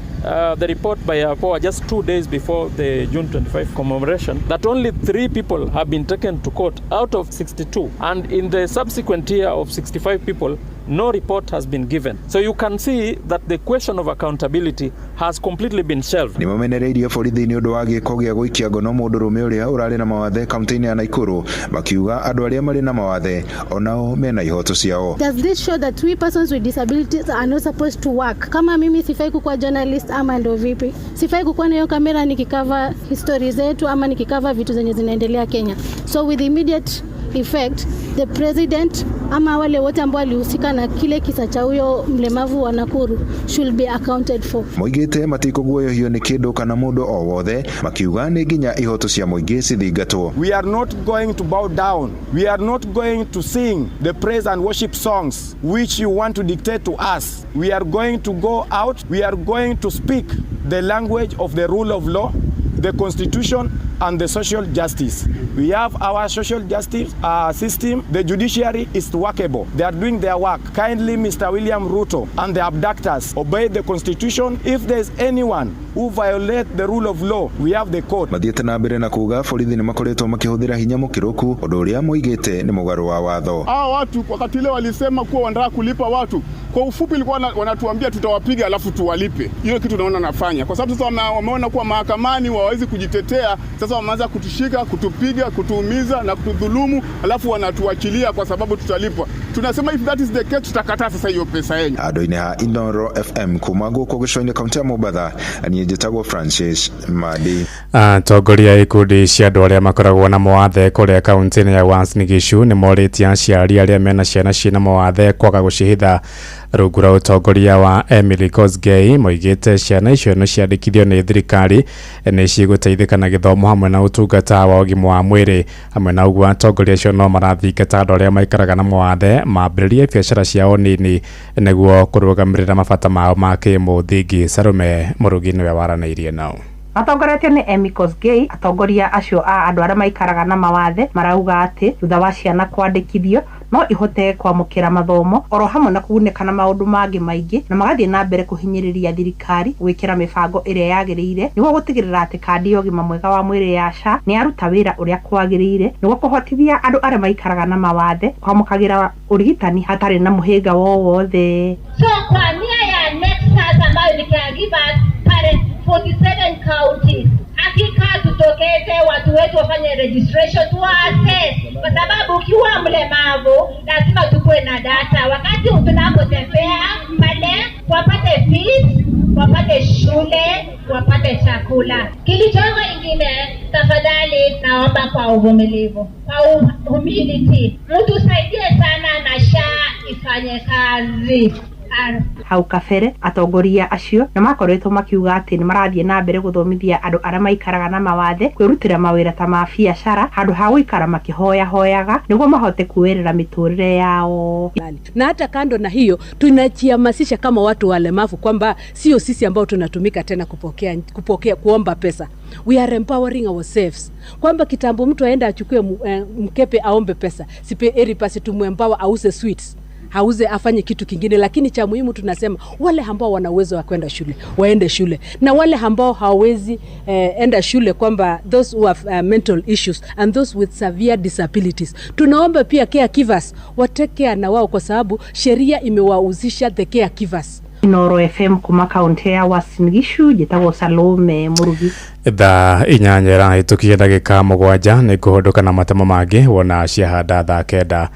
the report by APOA just 2 days before the June 25 commemoration that only 3 people have been taken to court out of 62, and in the subsequent year of 65 people, no report has been given. So you can see that the question of accountability has completely been shelved. Nĩ mamenereirie borithi nĩ ũndũ wa gĩko gĩa gũikia ngono mũndũrũme ũrĩa ũrarĩ na mawathe kaunti-inĩ ya Naikuru, makiuga andũ arĩa marĩ na mawathe onao mena ihoto ciao. Does this show that we persons with disabilities are not supposed to work? Kama mimi sifai kukuwa journalist ama ndo vipi? Sifai kukuwa na hiyo kamera nikikava history zetu ama nikikava vitu zenye zinaendelea Kenya. So with immediate effect, the president ama wale wote ambao walihusika na kile kisa cha huyo mlemavu wa Nakuru should be accounted for. Moigĩte matikũguoyohio nĩ kĩndũ kana mũndũ o wothe, makiuga nĩ nginya ihoto cia mũingĩ cithingatwo. We are not going to bow down. We are not going to sing the praise and worship songs which you want to dictate to us. We are going to go out. We are going to speak the language of the rule of law, the constitution and the social justice. We have our social justice system. The judiciary is workable. They are doing their work. Kindly, Mr. William Ruto and the abductors, obey the constitution. If there is anyone who violates the rule of law, we have the court. Mathiĩte na mbere na kuga borithi nĩ makoretwo makĩhũthĩra hinya mũkĩrũku, ũndũ ũrĩa moigĩte nĩ mũgarũ wa watho. Hawa watu wakati ile walisema kuwa wanataka kulipa watu, kwa ufupi ilikuwa wanatuambia tutawapiga alafu tuwalipe. Hiyo kitu naona nafanya kwa sababu sasa wameona kuwa mahakamani hawawezi kujitetea. Sasa wameanza kutushika, kutupiga, kutuumiza na kutudhulumu, alafu wanatuachilia kwa sababu tutalipwa. Tunasema if that is the case, tutakataa sasa hiyo pesa yenu. Andũ-inĩ ha Inooro FM kuma gũkũ gĩcũa-inĩ kaunti ya Mombatha, niĩ njĩtagwo Francis Madi. Atongoria a ikundi cia andũ arĩa makoragwo na mawathe kũrĩa kaunti-inĩ ya Uasin Gishu nĩ morĩtie aciari arĩa mena ciana ciĩna mawathe kwaga gũcihitha rungu rwa ũtongoria wa Emily Kosgei. Moigĩte ciana icio nĩ ciandĩkithio nĩ thirikari nĩ cigũteithĩka na gĩthomo hamwe na ũtungata wa ũgima wa mwĩrĩ. Hamwe na ũguo atongoria acio no marathingata andũ arĩa maikaraga na mawathe mambĩrĩrie biacara ciao nini nĩguo kũrũgamĩrĩra mabata mao ma kĩmũthingi. Salome Mũrugi nĩwe waranĩirie nao. Matongoretio nĩ Emmy Kosgei, atongoria acio a andũ arĩa maikaraga na mawathe marauga atĩ thutha wa ciana kwandĩkithio no ihote kwamũkĩra mathomo oro hamwe na kũgunĩka na maũndũ mangĩ maingĩ, na magathiĩ na mbere kũhinyĩrĩria thirikari gwĩkĩra mĩbango ĩrĩa yagĩrĩire nĩguo gũtigĩrĩra atĩ kandi ya ũgima mwega wa mwĩrĩ ya SHA nĩ yaruta wĩra ũrĩa kwagĩrĩire nĩguo kũhotithia andũ arĩa maikaraga na mawathe kwamũkagĩra ũrigitani hatarĩ na mũhĩnga wowothe. So kwa nia ya Nexus ambayo ni caregivers pale 47 counties, hakika tutokeze watu wetu wafanye registration tuwa-assess, kwa sababu ukiwa mlemavu lazima tukue na data wakati tunapotembea pale, wapate fees, wapate shule, wapate chakula. Kilichoko ingine, tafadhali naomba kwa uvumilivu, kwa humility, mtusaidie sana na SHA ifanye kazi. Hau kabere atongoria acio nĩ makoretwo makiuga atĩ nĩ marathiĩ na mbere gũthomithia andũ arĩa maikaraga na mawathe kwĩrutĩra mawĩra ta ma biacara handũ ha gũikara makĩhoyahoyaga nĩguo mahote kuoerera mĩtũrĩre yao. Na hata kando na hiyo tunajihamasisha kama watu walemavu kwamba sio sisi ambao tunatumika tena kupokea kuomba pesa. We are empowering ourselves. Kwamba kitambo mtu aenda achukue mkepe aombe pesa, sipe eri pasi tumuempower ause sweets. auze afanye kitu kingine, lakini cha muhimu tunasema wale ambao wana uwezo wa kwenda shule waende shule, na wale ambao hawawezi enda shule, kwamba those who have mental issues and those with severe disabilities, tunaomba pia caregivers watake care na wao, kwa sababu sheria imewahusisha the caregivers. Inoro FM kuma kaunti ya Uasin Gishu, njĩtagwo Salome Mũrugi. Thaa 8 ĩrahĩtũkia ndagĩka 7 nĩ kũhũndũka na matemo mangĩ wona ciahanda thaa 9.